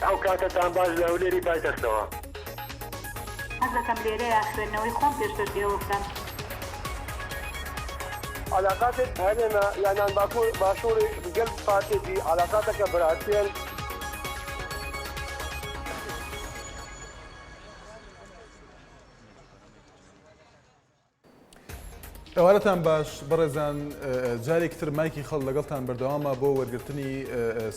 ئەو کاتەتان باش لە هەولێری پایتەختەوە. حەز دەکەم لێرەیا خوێندنەوەی خۆم پێشکەش ئێوە بکەم. علاقاتت هەرێمە یانان باکور باشوری گەل پارتێتی علاقاتەکە براتیەن. ئێوارەتان باش بەڕێزان جارێکی تر مایکی خەڵ لەگەڵتان بەردەوامە بۆ وەرگرتنی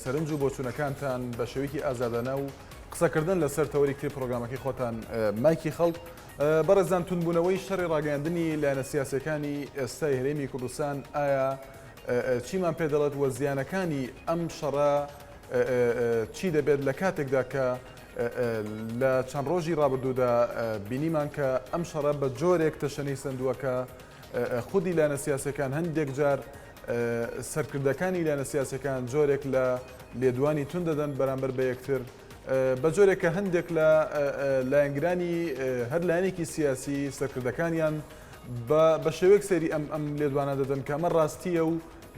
سەرنج و بۆچوونەکانتان بە شێوەیەکی ئازادانە و قسەکردن لەسەر تەوەری تری پرۆگرامەکەی خۆتان مایکی خەڵک بەڕێزان توندبوونەوەی شەڕی ڕاگەیاندنی لایەنە سیاسەکانی ئێستای هەرێمی کوردستان ئایا چیمان پێ دەڵێت وە زیانەکانی ئەم شەڕە چی دەبێت لە کاتێکدا کە لە چەند ڕۆژی ڕابردوودا بینیمان کە ئەم شەڕە بە جۆرێک تەشەنەی سەندووە کە خودی لایەنە سیاسەکان هەندێک جار سەرکردەکانی لایەنە سیاسەکان جۆرێک لە لێدوانی تون دەدەن بەرامبەر بە یەکتر بە جۆرێک کە هەندێک لە لایەنگرانی هەر لایەنێکی سیاسی سەرکردەکانیان بە شێوەیەک سەیری ئەم ئەم لێدوانە دەدەن کە ئەمە ڕاستیە و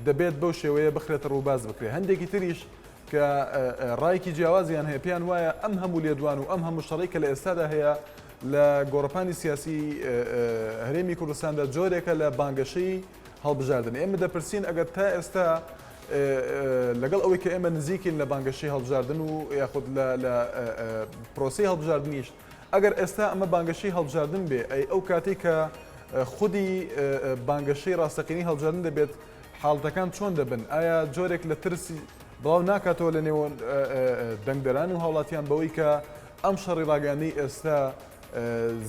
دەبێت بەو شێوەیە بخرێتە ڕوو باس بکرێت هەندێکی تریش کە ڕایەکی جیاوازیان هەیە پێیان وایە ئەم هەموو لێدوان و ئەم هەموو شەڕەی کە لە ئێستادا هەیە لە گۆڕەپانی سیاسی هەرێمی کوردستاندا جۆرێکە لە بانگەشەی هەڵبژاردن ئێمە دەپرسین ئەگەر تا ئێستا لەگەڵ ئەوەی کە ئێمە نزیکین لە بانگەشەی هەڵبژاردن و یاخود لە پرۆسی هەڵبژاردنیش ئەگەر ئێستا ئەمە بانگەشەی هەڵبژاردن بێ ئەی ئەو کاتێک کە خودی بانگەشەی ڕاستەقینەی هەڵبژاردن دەبێت حاڵەتەکان چۆن دەبن؟ ئایا جۆرێک لە ترس بڵاو ناکاتەوە لە نێوان دەنگدەران و هاوڵاتیان بەوەی کە ئەم شەڕی ڕاگەیاندنەی ئێستا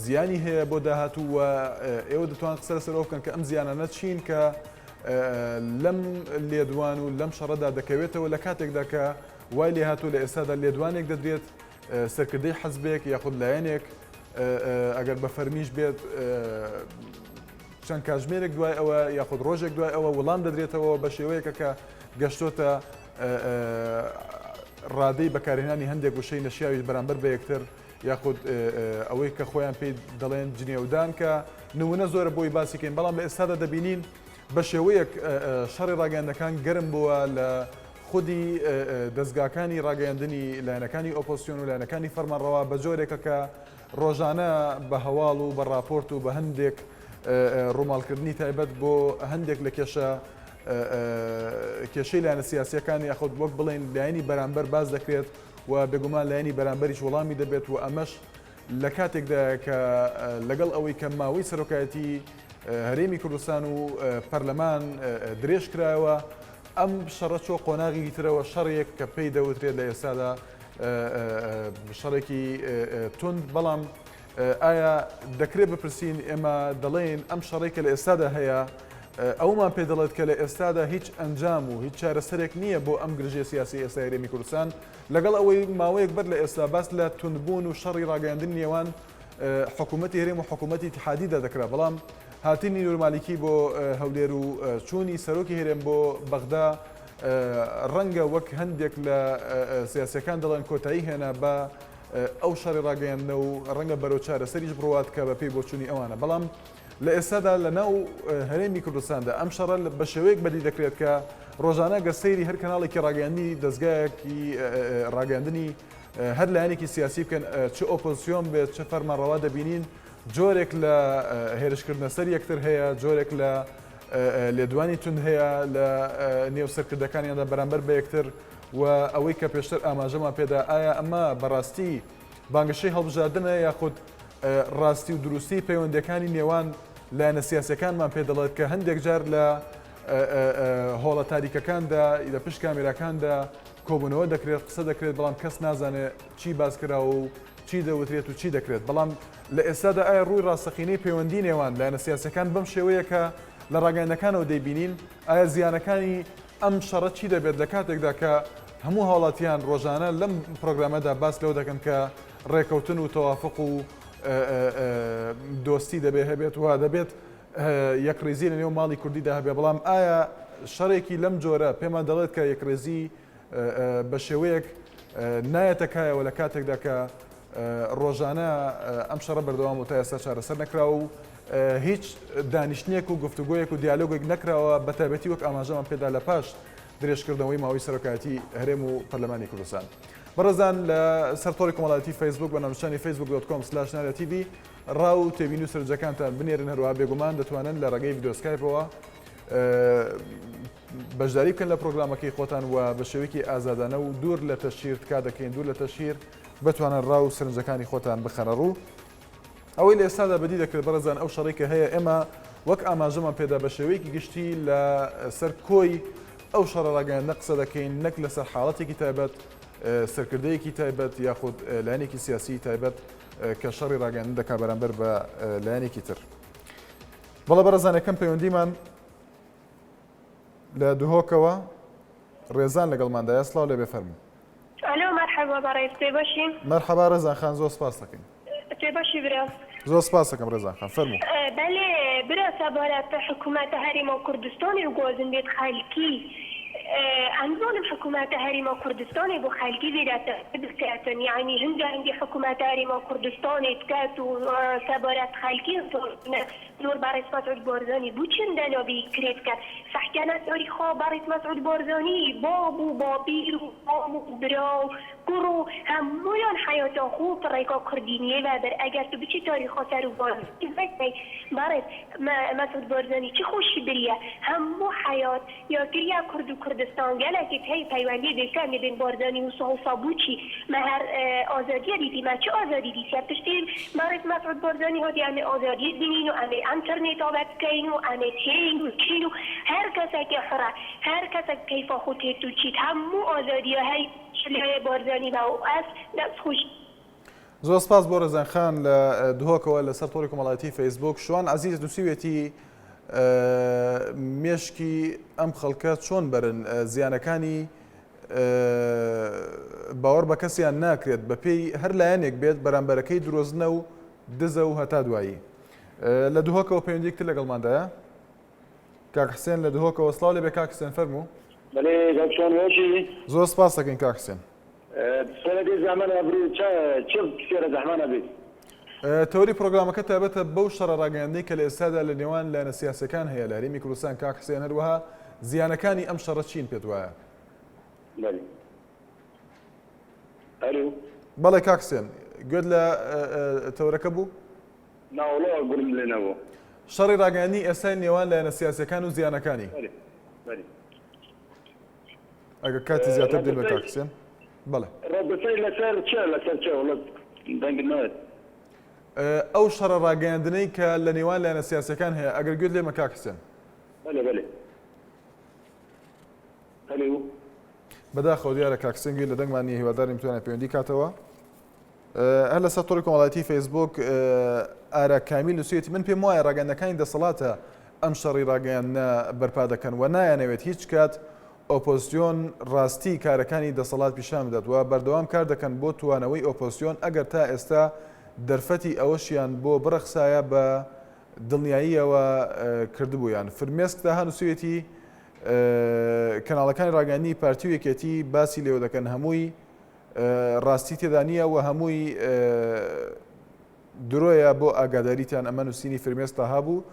زیانی هەیە بۆ داهاتوو و ئێوە دەتوان قسە لەسەر ئەوە بکەن کە ئەم زیانانە چین کە لەم لێدوان و لەم شەڕەدا دەکەوێتەوە لە کاتێکدا کە وای لێهاتوو لە ئێستادا لێدوانێک دەدرێت سەرکردەی حزبێک یاخود لایەنێک ئەگەر بە فەرمیش بێت چەند کاتژمێرێک دوای ئەوە یاخود ڕۆژێک دوای ئەوە وڵام دەدرێتەوە بە شێوەیەکە کە گەشتۆتە ڕادەی بەکارهێنانی هەندێک وشەی نەشیاویش بەرامبەر بە یەکتر یاخود ئەوەی کە خۆیان پێی دەڵێن جنێودان کە نمونە زۆرە بۆی باسیکەین بەڵام لە ئێستادا دەبینین بە شێوەیەک شەڕی ڕاگەیاندنەکان گەرم بووە لە خودی دەستگاکانی ڕاگەیاندنی لایەنەکانی ئۆپۆسیۆن و لایەنەکانی فەرمانڕەوا بە جۆرێکە کە ڕۆژانە بە هەواڵ و بە ڕاپۆرت و بە هەندێک ڕووماڵکردنی تایبەت بۆ هەندێک لە کێشە کێشەی لایەنە سیاسیەکان یاخود وەک بڵێن لایەنی بەرامبەر باس دەکرێت و بێگومان لایەنی بەرامبەریش وەڵامی دەبێت و ئەمەش لە کاتێکدا کە لەگەڵ ئەوەی کە ماوەی سەرۆکایەتی هەرێمی کوردستان و پەرلەمان درێژ کرایەوە ئەم شەڕە چۆ قۆناغی ترەوە شەڕێک کە پێی دەوترێت لە ئێستادا شەڕێکی توند بەڵام ئایا دەکرێت بپرسین ئێمە دەڵێن ئەم شەڕێک کە لە ئێستادا هەیە ئەومان پێ دەڵێت کە لە ئێستادا هیچ ئەنجام و هیچ چارەسەرێک نییە بۆ ئەم گرژیە سیاسی ئێستا هەرێمی کوردستان لەگەڵ ئەوەی ماوەیەک بەر لە ئێستا باس لە توندبوون و شەڕی ڕاگەیاندنی نێوان حکوومەتی هەرێم و حکوومەتی ئیتحادیدا دەکرا بەڵام هاتنی نوری مالیکی بۆ هەولێر و چوونی سەرۆکی هەرێم بۆ بەغدا ڕەنگە وەک هەندێک لە سیاسیەکان دەڵێن کۆتایی هێنا بە ئەو شەڕی ڕاگەیاندنە و ڕەنگە بەرەو چارەسەریش بڕوات کە بەپێی بۆچوونی ئەوانە بەڵام لە ئێستادا لە ناو هەرێمی کوردستاندا ئەم شەڕە بە شێوەیەک بەدی دەکرێت کە ڕۆژانە گەر سەیری هەر کەناڵێکی ڕاگەیاندنی دەزگایەکی ڕاگەیاندنی هەر لایەنێکی سیاسی بکەن چ ئۆپۆزسیۆن بێت چ فەرمانڕەوا دەبینین جۆرێک لە هێرشکردنە سەر یەکتر هەیە جۆرێک لە لێدوانی توند هەیە لە نێو سەرکردەکانیاندا بەرامبەر بە یەکتر و ئەوەی کە پێشتر ئاماژەمان پێدا ئایا ئەمە بەڕاستی بانگەشەی هەڵبژاردنە یاخود ڕاستی و دروستی پەیوەندیەکانی نێوان لایەنە سیاسەکانمان پێ دەڵێت کە هەندێک جار لە هۆڵە تاریکەکاندا لە پشت کامێراکاندا کۆبوونەوە دەکرێت قسە دەکرێت بەڵام کەس نازانێت چی باس کراوە و چی دەوترێت و چی دەکرێت بەڵام لە ئێستادا ئایا ڕووی ڕاستەقینەی پەیوەندی نێوان لایەنە سیاسەکان بەم شێوەیە کە لە ڕاگەیاندنەکانەوە دەیبینین ئایا زیانەکانی ئەم شەڕە چی دەبێت لە کاتێکدا کە هەموو هاوڵاتیان ڕۆژانە لەم پرۆگرامەدا باس لەوە دەکەن کە ڕێکەوتن و تەوافق و دۆستی دەبێ هەبێت و دەبێت یەکڕیزی لە نێو ماڵی کوردیدا هەبێ بەڵام ئایا شەڕێکی لەم جۆرە پێمان دەڵێت کە یەکڕیزی بە شێوەیەک نایەتە کایەوە لە کاتێکدا کە ڕۆژانە ئەم شەڕە بەردەوام و تا ئێستا چارەسەر نەکراوە و هیچ دانیشتنێک و گفتوگۆیەک و دیالۆگێک نەکراوە بە تایبەتی وەک ئاماژەمان پێدا لە پاش درێژکردنەوەی ماوەی سەرۆکایەتی هەرێم و پەرلەمانی کوردستان. بەڕێزان لە سەر تۆڕی کۆمەڵایەتی فەیسبوک بە ناونیشانی Facebook dot com slash ناریا تیڤی ڕا و تێبینی و سەرنجەکانتان بنێرن هەروەها بێگومان دەتوانن لە ڕێگەی ڤیدیۆ سکایپەوە بەشداری بکەن لە پرۆگرامەکەی خۆتان و بە شێوەیەکی ئازادانە و دوور لە تەشهیر تکا دەکەین دوور لە تەشهیر بتوانن ڕا و سەرنجەکانی خۆتان بخەنە ڕوو. ئەوەی لە ئێستادا بەدی دەکرێت بەڕێزان ئەو شەڕەی کە هەیە ئێمە وەک ئاماژەمان پێدا بە شێوەیەکی گشتی لە سەر کۆی ئەو شەڕە ڕاگەیاندنە قسە دەکەین نەک لەسەر حاڵەتێکی تایبەت سەرکردەیەکی تایبەت یاخود لایەنێکی سیاسی تایبەت کە شەڕی ڕاگەیاندن دەکا بەرامبەر بە لایەنێکی تر. بەڵێ بەڕێزان یەکەم پەیوەندیمان لە دهۆکەوە ڕێزان لەگەڵماندایە سڵاو لێبێ فەرموو. ئەلۆ مەرحەبا بەڕێز تێ باشی؟ مەرحەبا ڕێزان خان زۆر سپاست دەکەین. تێ باشی برا؟ زۆر سپاست دەکەم ڕێزان خان فەرموو. بەلێ برا سەبارەت بە حکومەتە هەرێما کوردستانێ و گازن بێت خەلکی ئەم زانم حکومەتە هەرێما کوردستانێ بۆ خەلکی ڤێدەتە بکەتن یەعنی هندە هندی حکومەتە هەرێما کوردستانێ بکەت و سەبارەت خەلکی زۆر بەڕێز مەسعود بارزانی بو چەندە نابی کرێت کە سەحکەنە تاریخا بەڕێز مەسعود بارزانی باب و باپیر و مام و برا و کوڕ و هەموویان حەیاتا خو پڕێکا کوردی نیە بەر ئەگەر تو بچی تاریخا سەرو بارزانی بەکەی بەڕێز مەسعود بارزانی چ خۆشی بریە هەموو حەیات یا کریا کورد و کوردستان گەلەکی تەی پەیوەندی دێکە نبین بارزانی وسا وسا بوچی مە هەر ئازادیە دیتی مە چ ئازادی دیتیە پشتی بەڕێز مەسعود بارزانی هاتی ئەمێ ئازادیە بینین و ئەمێ ئەنتەرنێتا بەد بکەین و ئەمێ تێین و چین و هەر کەسەکی حوڕە هەر کەسەک کەیفا خو تێت و چیت هەموو ئازادیە هەی لایێ بارزانی بە و ئەس دەست خوش. زۆر سپاس بۆ ڕێزان خان لە دهۆکەوە لەسەر تۆڕی کۆمەڵایەتی فەیسبوک شوان عەزیز نووسیوێتی مێشکی ئەم خەڵکە چۆن بەرن زیانەکانی باوەڕ بە کەسیان ناکرێت بەپێی هەر لایەنێک بێت بەرامبەرەکەی درۆزنە و دزە و هەتا دوایی لە دهۆکەوە پەیوەندیەک تر لەگەڵماندایە کاک حسێن لە دهۆکەوە سڵاو لێبێ کاک حسێن فەرموو. بەلێ کاک شوان باشی؟ زۆر سپاس دەکەین کاک حسێن. سەرە بێ زەحمەت ئەبرو چ چ سێرە زەحمەت ئەبێت. تەوەری پرۆگرامەکە تایبەتە بەو شەڕە ڕاگەیاندنەی کە لە ئێستادا لە نێوان لایەنە سیاسیەکان هەیە لە هەرێمی کوردستان کاک حسێن هەروەها زیانەکانی ئەم شەڕە چین پێت وایە؟ بەلێ ئەلو. بەڵێ کاک حسێن گوێت لە تەوەرەکە بوو؟ ناوەڵا گوڵم لێ نەبوو. شەڕی ڕاگەیاندنی ئێستای نێوان لایەنە سیاسیەکان و زیانەکانی. بەلێ بەلێ. ئەگەر کاتی زیاتر بدەین بە کاک حسێن بەڵێ. ڕەدەفەی لەسەر چ لەسەر چ وەڵا دەنگت نایەت. ئەو شەڕە ڕاگەیاندنەی کە لە نێوان لایەنە سیاسیەکان هەیە ئەگەر گوێت لێمە کاک حسێن. بەلێ بەلێ ئەلو. بەداخەوە دیارە کاک حسێن گوێی لە دەنگمان نییە هیوادارین بتوانێت پەیوەندی کاتەوە. هەر لەسەر تۆڕی کۆمەڵایەتی فەیسبوک ئارا کامیل نووسیویەتی من پێم وایە ڕاگەیاندنەکانی دەسەڵاتە ئەم شەڕی ڕاگەیاندنە بەرپا دەکەن و نایانەوێت هیچ کات ئۆپۆزسیۆن ڕاستی کارەکانی دەسەڵات پیشان بدات و بەردەوام کار دەکەن بۆ توانەوەی ئۆپۆزسیۆن ئەگەر تا ئێستا دەرفەتی ئەوەشیان بۆ بڕەخسایە بە دڵنیاییەوە کردبوویان. فرمێسک تاها نووسیویەتی کەناڵەکانی ڕاگەیاندنی پارتی و یەکێتی باسی لێوە دەکەن هەمووی ڕاستی تێدا نییە و هەمووی درۆیە بۆ ئاگاداریتان ئەمە نووسینی فرمێس تاها بوو.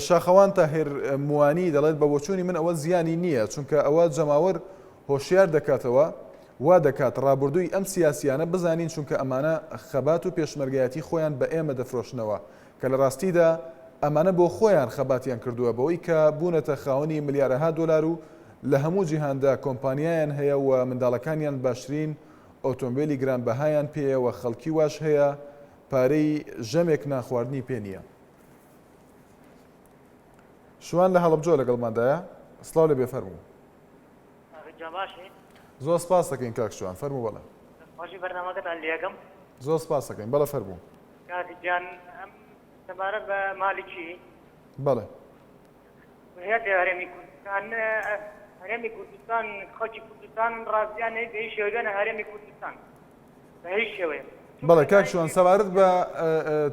شاخەوان تاهیر موانی دەڵێت بە بۆچوونی من ئەوە زیانی نییە چونکە ئەوە جەماوەر هۆشیار دەکاتەوە وا دەکات ڕابردووی ئەم سیاسیانە بزانین چونکە ئەمانە خەبات و پێشمەرگایەتی خۆیان بە ئێمە دەفرۆشنەوە کە لە ڕاستیدا ئەمانە بۆ خۆیان خەباتیان کردووە بەوەی کە بوونەتە خاوەنی ملیارەها دۆلار و لە هەموو جیهاندا کۆمپانیایان هەیە و منداڵەکانیان باشترین ئۆتۆمبێلی گرانبەهایان پێیە و خەڵکی واش هەیە پارەی ژەمێک نان خواردنی پێ نییە. شوان لە هەڵەبجەوە لەگەڵماندایە سڵاو لێ بێ فەرموو. زۆر سپاس دەکەین کاک شوان فەرموو بەڵێ. دەستخۆشی بەرنامەکەتان لێکەم. زۆر سپاس دەکەین بەڵێ فەرموو. کاک گیان ئەم سەبارەت بە مالکی. بەڵێ. هێزی هەرێمی کوردستان هەرێمی کوردستان خەڵکی کوردستان ڕازیان نەی بە هیچ شێوەیەک بێنە هەرێمی کوردستان بە هیچ شێوەیەک. بەڵێ کاک شوان سەبارەت بە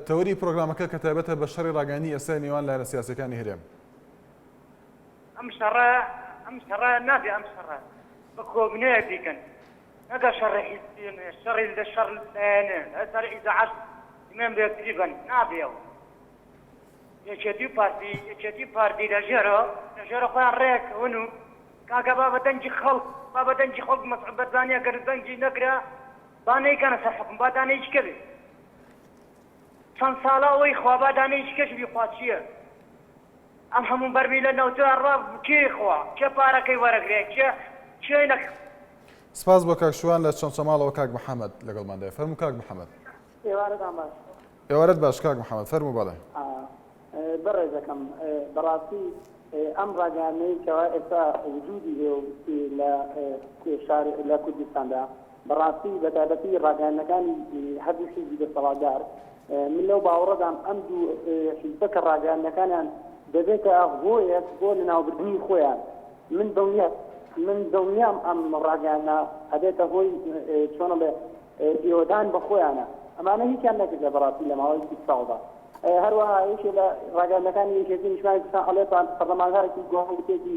تەوەری پرۆگرامەکە کە تایبەتە بە شەڕی ڕاگەیاندنی ئێستای نێوان لایەنە سیاسیەکانی هەرێم. ئەم شەڕە ئەم شەڕە نابێ ئەم شەڕە بە کۆبنەیەک بیکەن نەگە شەڕی حیزبی شەڕی لە شەڕ لایەنێ سەر ئیزعاج دمێن بە یەکتری بن نابێ ئەوە. یەکێتی و پارتی یەکێتی و پارتی لە ژێرەوە لە ژێرە خۆیان ڕێکەون و کاکە با بە دەنگی خەڵک با بە دەنگی خەڵک مەسعود بەرزانی ئەگەر دەنگی نەکرا. با نەیکەنە سەر حوکم با دانەیەکی کە بێ چەند ساڵە ئەوەی خوا با دانەیەکی کەش بی خوا چییە ئەم هەموو بەرمیلە نەوتە ئەڕوا کێ خوا کێ پارەکەی وەرەگرێ کێ کێ نەک سپاس بۆ کاک شوان لە چەمچەماڵەوە کاک محەمەد لەگەڵماندایە فەرموو کاک محەمەد. ئێوارەتان باش. ئێوارەت باش کاک محەمەد فەرموو بەڵێ. بەڕێزەکەم بەڕاستی ئەم ڕاگەیاندنەی کەوا ئێستا وجودی هەیە و لە شار لە کوردستاندا بەڕاستی بەتایبەتی ڕاگەیاندنەکانی هەردوو حیزبی دەسەڵاتدار من لەو باوەڕەدام ئەم دوو حیزبە کە ڕاگەیاندنەکانیان دەبێتە هۆیەک بۆ لەناوبردنی خۆیان من دڵنیا من دڵنیام ئەم ڕاگەیاندنە ئەبێتە هۆی چۆنڵێ پێوەدان بە خۆیانە ئەمانە هیچیان نەکردە بەڕاستی لە ماوەی 20 ساڵدا هەروەها یەکێ لە ڕاگەیاندنەکانی یەکێتی نیشتمانی کوردستان ئەڵێ پەرلەمانتارێکی گۆڕان وتێتی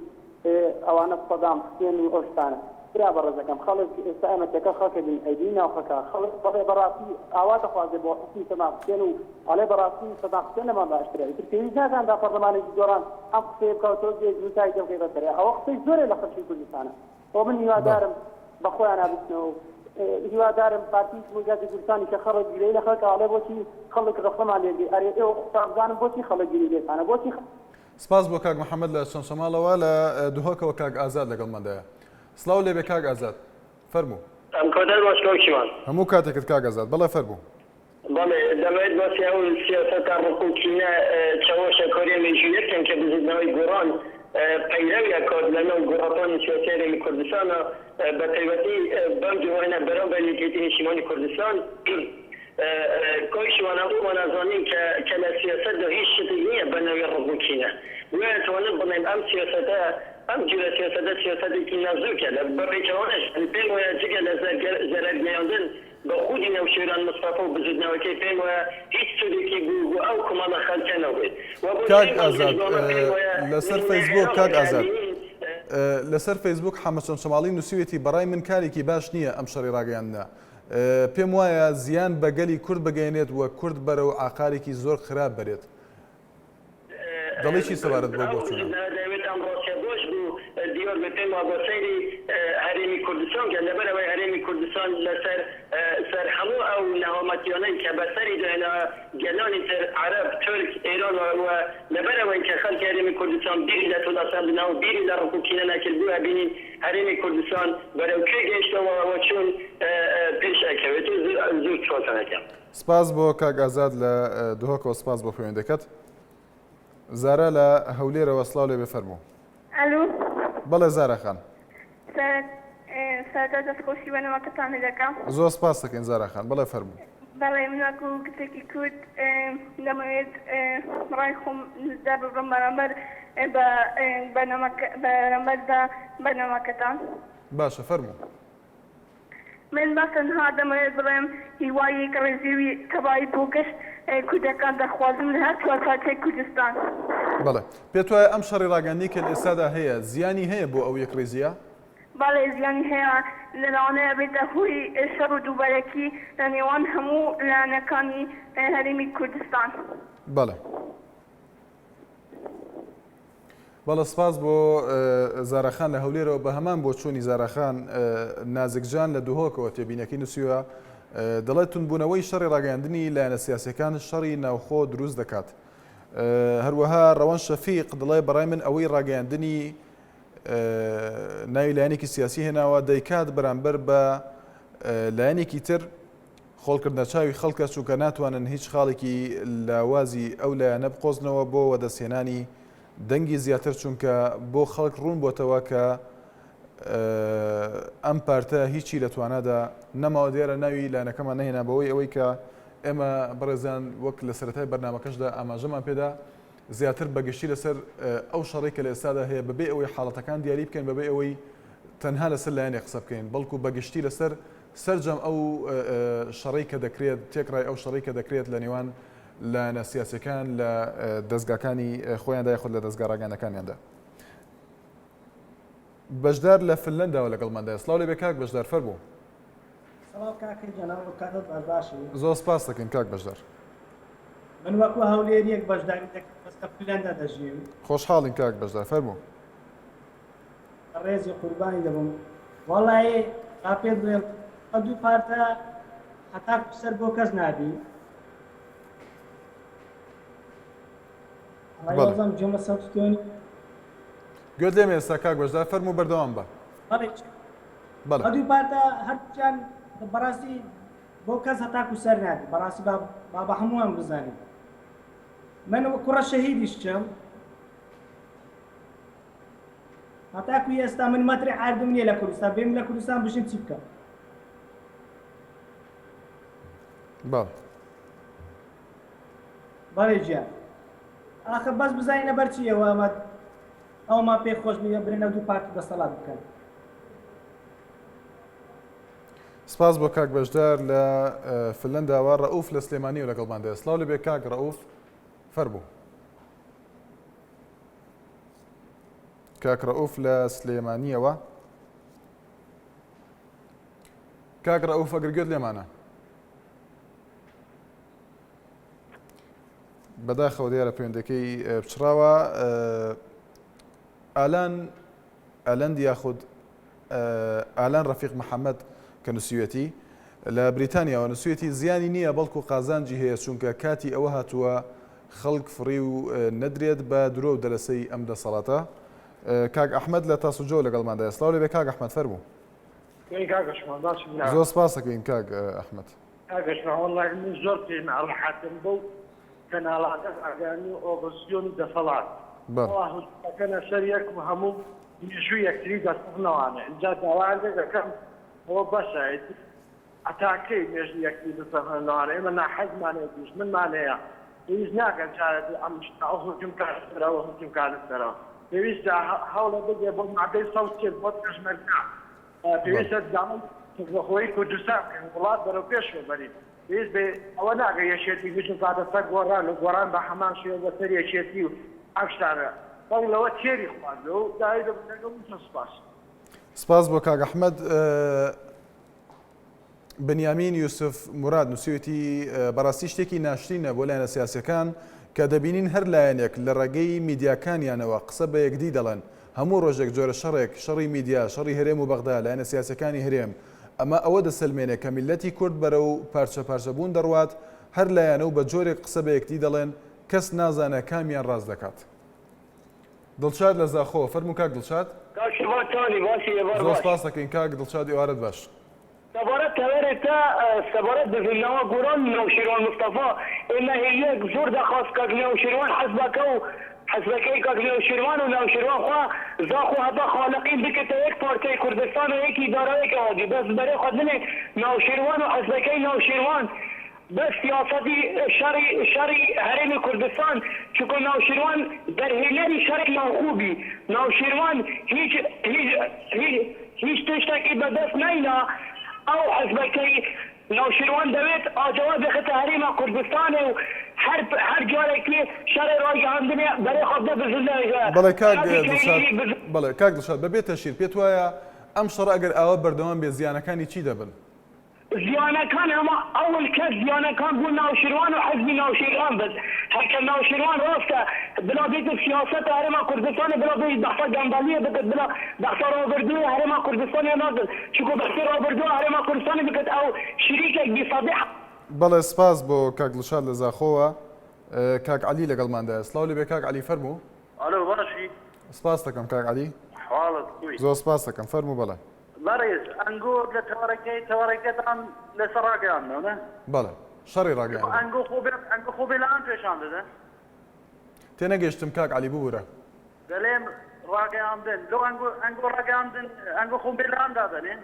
ئەوانە سەدام حوسێن و ئەو شتانە برا بەڕێزەکەم خەڵک ئێستا ئێمە تێکەڵ خەڵکێکین ئەیبینی ناو خەڵکە خەڵک بەڵێ بەڕاستی ئاوا دەخوازێ بۆ حوکمی سەدام حوسێن و ئەڵێ بەڕاستی سەدام حوسێن لەمان باشترە ئیتر پێویست ناکان تا پەرلەمانێکی گۆڕان ئەم قسەیە بکا و تۆ بێیت وتاری پێ بکەی بەسەرێ ئەوە قسەی زۆرێ لە خەڵکی کوردستانە خۆ من هیوادارم بە خۆیانا بچنەوە و هیوادارم پارتی دیموکراتی کوردستانی کە خەڵک گلەیی لە خەڵکە ئەڵێ بۆچی خەڵک ڕەخنەمان لێ گری ئەرێ ئێوە خۆتان بزانن بۆچی خەڵک گری لێتانە بۆچی سپاس بۆ کاک محەمەد لە چەمچەماڵەوە، لە دهۆکەوە کاک ئازاد لەگەڵماندایە. سڵاو لێبێ کاک ئازاد. فەرموو. ئەم کاتەت باش کاک شیوان. هەموو کاتێکت کاک ئازاد. بەڵێ فەرموو. بەڵێ دەمەوێت باسی ئەو سیاسەتە ڕق و کینە چەواشەکاریە مێژوویە بکەم کە بزوتنەوەی گۆڕان پەیرەوی ئەکات لە ناو گۆڕەپانی سیاسی هەرێمی کوردستانا بە تایبەتی بەم دوایانە بەرامبەر یەکێتی نیشتیمانی کوردستان کاک شوان هەموومان ئەزانین کە کە لە سیاسەتدا هیچ شتێک نییە بە ناوی ڕق و کینە بۆیە ئەتوانم بڵێم ئەم سیاسەتە ئەم جورە سیاسەتە سیاسەتێکی نەزۆکە لە بە پێچەوانەش پێم وایە جگە لە زەرەر گەیاندن بە خودی نەوشیروان مستەفا و بزوتنەوەکەی پێم وایە هیچ سودێکی بو بۆ ئەو کومەڵە خەلکە نابێت و بۆ کاک چی بەم ئازاد حیزبانە پێم وایە لەسەر نمونەی فەیسبووک عێراقە کاک کە ئازاد ئەبینین. لەسەر فەیسبووک حەمە چەمچەماڵی نووسیوێتی بەڕای من کارێکی باش نییە ئەم شەڕی ڕاگەیاندنە پێم وایە زیان بە گەلی کورد بگەیەنێت و کورد بەرەو ئاقارێکی زۆر خراپ بەرێت. دەڵێی چی سەبارەت بەو ئەو بۆچوونە؟ بزوتنەوە دەیەوێت ئەم ڕاستیە باش بو دیار بێت پێم وابوە سەیری هەرێمی کوردستان کە لەبەر ئەوەی هەرێمی کوردستان لەسەر سەر هەموو ئەو نەهامەتیانەی کە بەسەری داینا گەلانی تر عەرەب تورک ئێران و لەبەر ئەوەی کە خەلکی هەرێمی کوردستان بیری لە تۆلەسەندنەوە بیری لە ڕق و کینە نەکرد بوو ئەبینین هەرێمی کوردستان بەرەو کوێ گەیشتەوە و چۆن پێش ئەکەوێت و زۆر سوپاستان ئەکەم. سپاس بۆ کاک ئازاد لە دهۆکەوە سپاس بۆ پەیوەندەکەت. زارا لە هەولێرەوە سڵاو لێبێ فەرموو. ئەلو. بەڵێ زارا خان. سەرەتا دەست خۆشی بەنەمەکەتان لێ دەکەم. زۆر سپاست دەکەین زارا خان بەڵێ فەرموو. بەڵێ من وەکو کچێکی کورد دەمەوێت ڕای خۆم دەرببڕم بەرامبەر بە بەرنامەکە بەرامبەر بە بەرنامەکەتان. باشە فەرموو. من بە تەنها دەمەوێت بڵێم هیوای یەکڕیزی و تەبایی بۆ گشت کوردەکان دەخوازم لە هەر چوارپارچەی کوردستان. بەڵێ. پێت وایە ئەم شەڕی ڕاگەیاندنەی کە لە ئێستادا هەیە زیانی هەیە بۆ ئەو یەکڕیزییە؟ بەڵێ زیانی هەیە، لەوانەیە بێتە هۆی شەڕ و دووبەرەکی لە نێوان هەموو لایەنەکانی هەرێمی کوردستان. بەڵێ. بەڵێ سپاس بۆ زارا خان لە هەولێرەوە بە هەمان بۆچوونی زارا خان نازک جان لە دهۆکەوە تێبینەکەی نووسیوە دەڵێت توندبوونەوەی شەڕی ڕاگەیاندنی لایەنە سیاسەکان شەڕی ناوخۆ دروست دەکات هەروەها ڕەوەن شەفیق دەڵێ بەڕای من ئەوەی ڕاگەیاندنی ناوی لایەنێکی سیاسی هێناوە دەیکات بەرامبەر بە لایەنێکی تر خۆڵکردنە چاوی خەڵکە چونکە ناتوانن هیچ خاڵێکی لاوازی ئەو لایەنە بقۆزنەوە بۆ وەدەستهێنانی دەنگی زیاتر چونکە بۆ خەڵک ڕوون بۆتەوە کە ئەم پارتە هیچی لە توانادا نەماوە دیارە ناوی لایەنەکەمان نەهێنا بەوەی ئەوەی کە ئێمە بەڕێزان وەک لە سەرەتای بەرنامەکەشدا ئاماژەمان پێدا زیاتر بەگشتی لەسەر ئەو شەڕەی کە لە ئێستادا هەیە بەبێ ئەوەی حاڵەتەکان دیاری بکەین بەبێ ئەوەی تەنها لەسەر لایەنێک قسە بکەین بەڵکو بەگشتی لەسەر سەرجەم ئەو شەڕەی کە دەکرێت تێکڕای ئەو شەڕەی کە دەکرێت لە نێوان لایەنە سیاسیەکان لە دەزگاکانی خۆیاندا یاخود لە دەزگا ڕاگەیاندنەکانیاندا. بەشدار لە فنلەنداوە لەگەڵماندایە سڵاو لێبێ کاک بەشدار فەرموو. سڵاو کاکە گیان ئەو کاتت باش باشی؟ زۆر سپاس دەکەین کاک بەشدار. من وەکو هەولێریەک بەشداری دەکەم بەس لە فنلەندا دەژیم. خۆشحاڵین کاک بەشدار فەرموو. بەڕێزی قوربانی دەبم وەڵایی با پێت بڵێم ئەو دوو پارتە. هەتاکو سەر بۆ کەس نابی. وەڵای بەڵێ. وازم گوێم لە سەوتی تۆ نیە. گوێت لێمە ئێستا کاک بەشدار فەرموو بەردەوام بە. بەڵێ بەڵێ. ئەو دوو پارتە هەردووکیان بەڕاستی بۆ کەس هەتاکو سەر نابی بەڕاستی با با بە هەمووان بزانین من کوڕە شەهیدیش چم هەتاکو ئێستا من مەتری عەردم نییە لە کوردستان بێم لە کوردستان بژیم چی بکەم بەڵێ. بەڵێ گیان ئاخر بەس بزانین لەبەر چی ئێوە ئەمە ئەومان پێ خۆش نییە برێن ئەو دوو پارتی دەسەڵات بکەن. سپاس بۆ کاک بەشدار لە فنلەنداوە ڕەئوف لە سلێمانیەوە لەگەڵماندایە سڵاو لەبێ کاک ڕەئوف فەرموو. کاک ڕەئوف لە سلێمانیەوە کاک ڕەئوف ئەگەر گوێت لێمانە بەداخەوە دیارە پەیوەندەکەی پچڕاوە ئالان ئەلەند یاخود ئالان ڕەفیق محەممەد کە نووسیوێتی لە بریتانیاوە نووسیوێتی زیانی نییە بەڵکو قازانجی هەیە چونکە کاتی ئەوە هاتووە خەڵک فڕی و نەدرێت بە درۆ و دەلەسەی ئەم دەسەڵاتە کاک ئەحمەد لە تاسوجۆ لەگەڵماندایە سڵاو لێبێ کاک ئەحمەد فەرموو زۆر سپاس دەکەین کاک ئەحمەد. کاک ئەشرەف وەڵاهی من زۆر پێ ناڕەحەتم بەو کەناڵانە ڕاگەیاندن و ئۆپۆزسیۆن و دەسەڵات ئەوا هجومەکەنە سەر یەک و هەموو مێژوو یەکتری دەسڕنەوانێ ئینجا داوایان لێ دەکەم ئەوە بەسە ئیتر هەتا کەی مێژوو یەکتری بسڕنەوانێ ئێمە ناحەزمان هەیە دوژمنمان هەیە پێویست ناکەن جارێ دوو ئەم شتە ئەو هجوم کاتە سەرەوە هجوم کاتە سەرەوە پێویستە هەوڵە بدرێ بۆ مادەی 140 بۆ پێشمەرگە پێویستە داوای سەربەخۆیی کوردستان بکەین، وڵات بەرەو پێشەوە بەرین. پێویست بە ئەوە ناکات یەکێتی هجوم بکاتە سەر گۆڕان و گۆڕان بە هەمان شێوە بە سەر یەکێتی و ئەم شتانە. خەڵک لەوە تێری خواردووە و داوای لێبوردن دەکەم و سوپاس. سپاس بۆ کاک ئەحمەد. بنیامین یوسف موراد نووسیویەتی، بەڕاستی شتێکی ناشرینە بۆ لایەنە سیاسییەکان کە دەبینین هەر لایەنێک لە ڕێگەی میدیاکانیانەوە قسە بە یەکدی دەڵێن، هەموو ڕۆژێک جۆرە شەڕێک، شەڕی میدیا، شەڕی هەرێم و بەغدا، لایەنە سیاسییەکانی هەرێم، ئەمە ئەوە دەسەلمێنێ کە میللەتی کورد بەرەو پارچە پارچەبوون دەڕوات، هەر لایەنە و بە جۆرێک قسە بە یەکدی دەڵێن کەس نازانێ کامیان ڕاست دەکات. دڵشاد لە زاخۆ، فەرموو کاک دڵشاد. کاک شڤان چۆنی باشی ئێوار زۆر باش. سپاس دەکەین کاک دڵشاد ئێوارەت باش. سەبارەت تەوەرێ تە سەبارەت بزوتنەوە گۆران نەوشیروان مستەفا ئێمە هێیەک زۆر دەخواست کاک نەوشیروان حزبەکە و حزبەکەی کاک نەوشیروان و نەوشیروان خوا زاخۆ هەتا خالەقین بکردە یەک پارچەی کوردستان و یەکی دارایەک ئاوادی بەس بەرێ خوا دنێ نەوشیروان و حزبەکەی نەوشیروان بەس سیاسەتی شەڕی شەڕی هەرێمی کوردستان چونکە نەوشیروان دەرهێنەری شەڕی ناوخۆ بی نەوشیروان هیچ هیچ هیچ هیچ تشتێکی بەدەست نەینا ئەو حزبەکەی نەوشیروان دەوێت ئاجاوە بخێتە هەرێمە کوردستانێ و هەر هەر جارێکی شەڕی ڕاگەیاندنێ بەرێ خۆ بدە بزنەوە بەڵێ کاک شەڕی دڵشاد کەیری بز بەڵێ کاک دڵشاد بەبێ تەشیر پێت وایە ئەم شەڕە ئەگەر ئاوا بەردەوام بێ زیانەکانی چی دەبن؟ زیانەکان هەمە ئەول کەس زیانەکان بۆ ناوشیروان و حزبی ناوشیروان بس هەکە ناوشیروان ڕاستە بلا بێت سیاسەت هەرێما کوردستان بلا بێت بەحسا گەندەڵیە بکت بلا بەحسا ڕابردووی هەرێما کوردستان ناکرد چونکە بەحسی ڕابردوو هەرێما کوردستان بکت ئەو شریکێک بی سەدی بەڵێ سپاس بۆ کاک دڵشاد لە زاخۆوە. کاک عەلی لەگەڵماندایە. سڵاو لێبێ کاک عەلی فەرموو. ئەلۆ باشی؟ سپاست دەکەم کاک عەلی. حاڵت خوی؟ زۆر سپاست دەکەم فەرموو بەڵێ. بەڕێز ئەنگۆ لە تەوەرەکەی تەوەرەکەتان لەسەر ڕاگەیاندنەوە نا؟ بەڵێ شەڕی ڕاگەیاندن. ئەنگۆ خۆ بێ ئەنگۆ خۆ بێ لایەن پێشان دەدەن؟ تێنەگەیشتم کاک عەلی ببورە. دەلێم ڕاگەیاندن لۆ ئەنگۆ ئەنگۆ ڕاگەیاندن ئەنگۆ خۆ بێ لایەن دادەنێن؟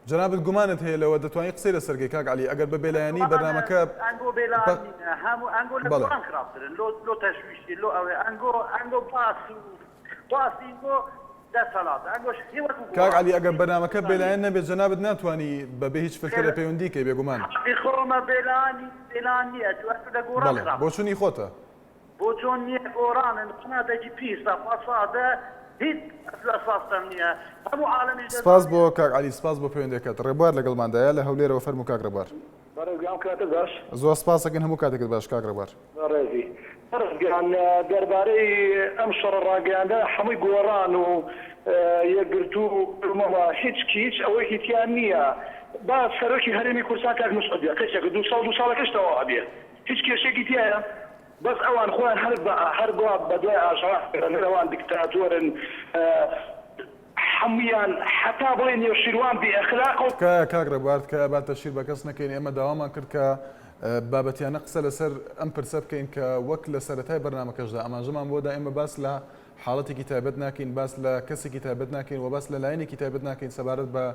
جەنابت گومانت هەیە لەوە دەتوانی قسەی لەسەر کەی کاک عەلی ئەگەر بە بێلایەنی بەرنامەکە ئەنگۆ بێلایەن نینە هەموو ئەنگۆ لە بەڵێ. گۆڕان خراپترن لۆ لۆ تەشویشی لۆ ئەوێ ئەنگۆ ئەنگۆ باس و باسی بۆ کاک عەلی ئەگەر بەرنامەکە بێلایەن نەبێت جەنابت ناتوانی بەبێ هیچ فلتەرێ پەیوەندی کەی بێگومان. بەڵێ بۆچونی خۆتە. سپاس بۆ کاک عەلی سپاس بۆ پەیوەندیەکەت. ڕێبوار لەگەڵماندایە لە هەولێرەوە فەرموو کاک ڕێبوار. بەڕێز گیان کاتت باش. زۆر سپاس ئەکەین هەموو کاتێکت باش کاک ڕێبوار. بەڕێزی. بەڕێز گیان دەربارەی ئەم شەڕە ڕاگەیاندە حەمووی گۆڕان و یەکگرتوو و کۆمەڵە هیچ هیچ ئەوەیەکی تیا نییە. با سەرۆکی هەرێمی کوردستان کاک مسعود بێ قەیچەکە دووساڵ دووساڵەکەش تەواو ئەبێ هیچ کێشەیەکی تیایە بەس ئەوان خۆیان هەر بە هەر بۆ بەدوای ئاژاوە ئەگەڕێن ئەوان دیکتاتۆرن هەموویان حەتا بڵێ نێوشیروان بێ ئەخلاقە و. تکایە کاک ڕێبوار تکایە با تەشهیر بە کەس نەکەین ئێمە داوامان کرد کە بابەتیانە قسە لەسەر ئەم پرسە بکەین کە وەک لە سەرەتای بەرنامەکەشدا ئاماژەمان بۆ دا ئێمە باس لە حاڵەتێکی تایبەت ناکەین باس لە کەسێکی تایبەت ناکەین و باس لە لایەنێکی تایبەت ناکەین سەبارەت بە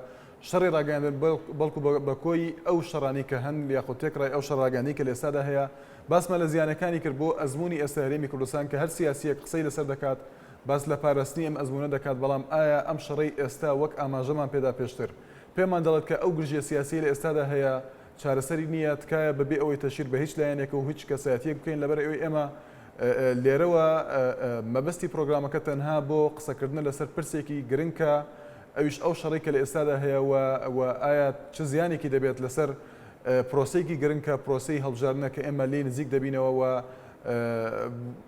شەڕی ڕاگەیاندن بەڵکو بە کۆی ئەو شەڕانەی کە هەن یاخود تێکڕای ئەو شەڕ ڕاگەیاندنەی کە لە ئێستادا هەیە باسمان لە زیانەکانی کرد بۆ ئەزموونی ئێستای هەرێمی کوردستان کە هەر سیاسییەک قسەی لەسەر دەکات باس لە پاراستنی ئەم ئەزموونە دەکات، بەڵام ئایا ئەم شەڕەی ئێستا وەک ئاماژەمان پێدا پێشتر پێمان دەڵێت کە ئەو گرژییە سیاسیەی لە ئێستادا هەیە چارەسەری نییە، تکایە بەبێ ئەوەی تەشهیر بە هیچ لایەنێک و هیچ کەسایەتییەک بکەین لەبەر ئەوەی ئێمە لێرەوە مەبەستی پرۆگرامەکە تەنها بۆ قسەکردنە لەسەر پرسێکی گرنگ کە ئەویش ئەو شەڕەی کە لە ئێستادا هەیە و ئایا چ زیانێکی دەبێت لەسەر پرۆسەیەکی گرنگ کە پرۆسەی هەڵبژاردنە کە ئێمە لێی نزیک دەبینەوە و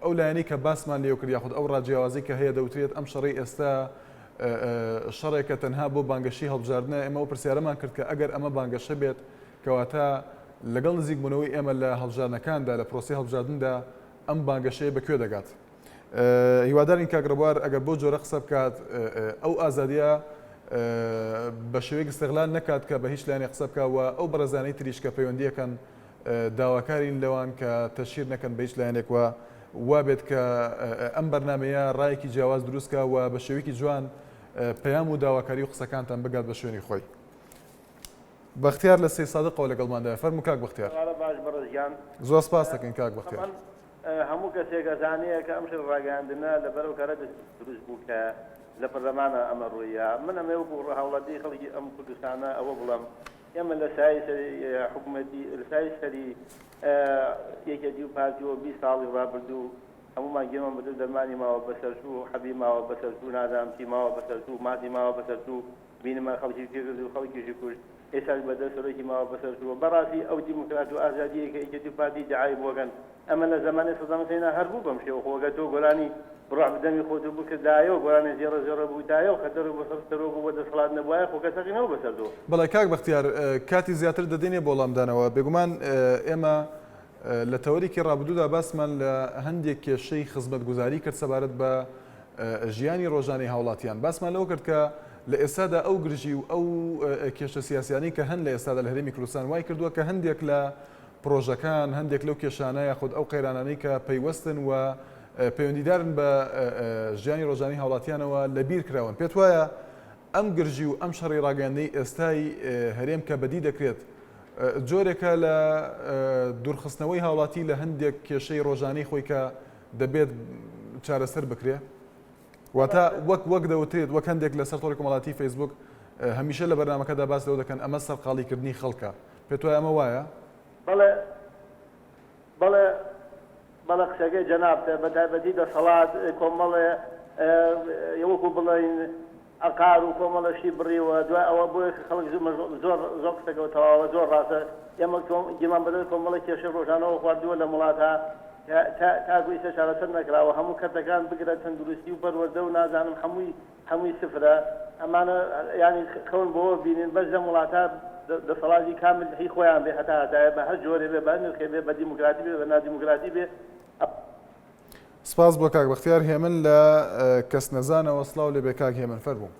ئەو لایەنەی کە باسمان لێوە کرد یاخود ئەو ڕاجیاوازی کە هەیە دەوترێت ئەم شەڕەی ئێستا شەڕێکە تەنها بۆ بانگەشەی هەڵبژاردنە، ئێمە ئەو پرسیارەمان کرد کە ئەگەر ئەمە بانگەشە بێت کەواتە لەگەڵ نزیکبوونەوەی ئێمە لە هەڵبژاردنەکاندا لە پرۆسەی هەڵبژاردندا ئەم بانگەشەیە بە کوێ دەگات؟ هیوادارین کاک ڕێبوار ئەگەر بەو جۆرە قسە بکات ئەو ئازادیە بە شێوەیەک استغلال نەکات کە بە هیچ لایەنێک قسە بکات و ئەو بەڕێزانەی تریش کە پەیوەندیەکەن داواکارین لەوان کە تەشهیر نەکەن بە هیچ لایەنێک و وابێت کە ئەم بەرنامەیە ڕایەکی جیاواز دروست کا و بە شێوەیەکی جوان پەیام و داواکاری و قسەکانتان بگات بە شوێنی خۆی. بەختیار لە سەیدسادقەوە لەگەڵماندایە فەرموو کاک بەختیار. ئێوارە باش بەڕێز گیان. زۆر سپاست دەکەین کاک بەختیار. تەبعەن هەموو کەسێک ئەزانێ کە ئەم شەڕ ڕاگەیاندنە لەبەر ئەو کارە دروست بوو کە لە پەرلەمانا ئەمە ڕووییا. من ئەمەوێ وەکوو هاوڵاتی خەڵکی ئەم کوردستانە ئەوە بڵێم ئێمە لە سایەی سەری حکومەتی لە سایەی سەری یەکێتی و پارتیەوە 20 ساڵی ڕابردوو هەموومان گوێمان بەدەست دەرمانی ماوە بەسەرچوو حەبی ماوە بەسەرچوو نازانم چی ماوە بەسەرچوو ماسی ماوە بەسەرچوو بینیمان خەڵکی کرد و خەڵکیشی کوشت ئێستاش بەدەست سەرۆکی ماوە بەسەرچووە بەڕاستی ئەو دیموکرات و ئازادیەی کە یەکێتی و پارتی ئیدعای بۆکەن ئەمە لە زەمانی سەدام حسەینا هەر بوو بەم شێوە خۆ گەر تۆ گۆرانی بڕۆح بدەمی خۆت و بکردایەوە گۆرانی زێڕە زێڕە بوتایەوە خەتەر و بەسەر سەرۆک و بە دەسەڵات نەبوایە خۆ کەس هەقی نەبوو بەسەر تۆ. بەڵێ کاک بەختیار کاتی زیاتر دەدەینێ بۆ وەڵامدانەوە بێگومان ئێمە لە تەوەرێکی ڕابردوودا باسمان لە هەندێک کێشەی خزمەتگوزاری کرد سەبارەت بە ژیانی ڕۆژانەی هاوڵاتیان باسمان لەوە کرد کە لە ئێستادا ئەو گرژی و ئەو کێشە سیاسیانەی کە هەن لە ئێستادا لە هەرێمی کوردستان وای کردووە کە هەندێک لە پڕۆژەکان، هەندێک لەو کێشانە یاخود ئەو قەیرانانەی کە پەیوەستن و پەیوەندیدارن بە ژیانی ڕۆژانەی هاوڵاتیانەوە لەبیر کراون. پێت وایە ئەم گرژی و ئەم شەڕی ڕاگەیاندنەی ئێستای هەرێم کە بەدی دەکرێت جۆرێکە لە دوورخستنەوەی هاوڵاتی لە هەندێک کێشەی ڕۆژانەی خۆی کە دەبێت چارەسەر بکرێ؟ واتە وەک وەک دەوترێت وەک هەندێک لەسەر تۆڕی کۆمەڵاتی فەیسبوک هەمیشە لە بەرنامەکەدا باس لەوە دەکەن ئەمە سەرقاڵیکردنی خەڵکە پێت وایە ئەمە وایە؟ بەڵێ بەڵێ بەڵێ قسەکەی جەنابتە بە تایبەتی دەسەڵات کۆمەڵێ وەکو بڵێین عەقار و کۆمەڵە شتی بڕیوە دوای ئەوە بۆیە کە خەڵک زۆر زۆر قسەکەوە تەواوە زۆر ڕاستە ئێمە گیرمان بەدەست کۆمەڵە کێشەی ڕۆژانەوە خواردووە لەم وڵاتە تا تاکو ئیستا چارەسەر نەکراوە هەموو کەرتەکان بگرە تەندروستی و پەروەردە و نازانم هەمووی هەمووی سفرە ئەمانە یانی خەون بەوە بینین بەس لەم وڵاتە دەسەڵاتی کامل هی خۆیان بێ هەتا هەتایە بە هەر جۆرێ بێ بە هەر نرخێ بێ بە دیموکراتی بێ بە نادیموکراتی بێ. سپاس بۆ کاک بەختیار هێمن لە کەسنەزانەوە سڵاو لێبێ کاک هێمن فەرموو.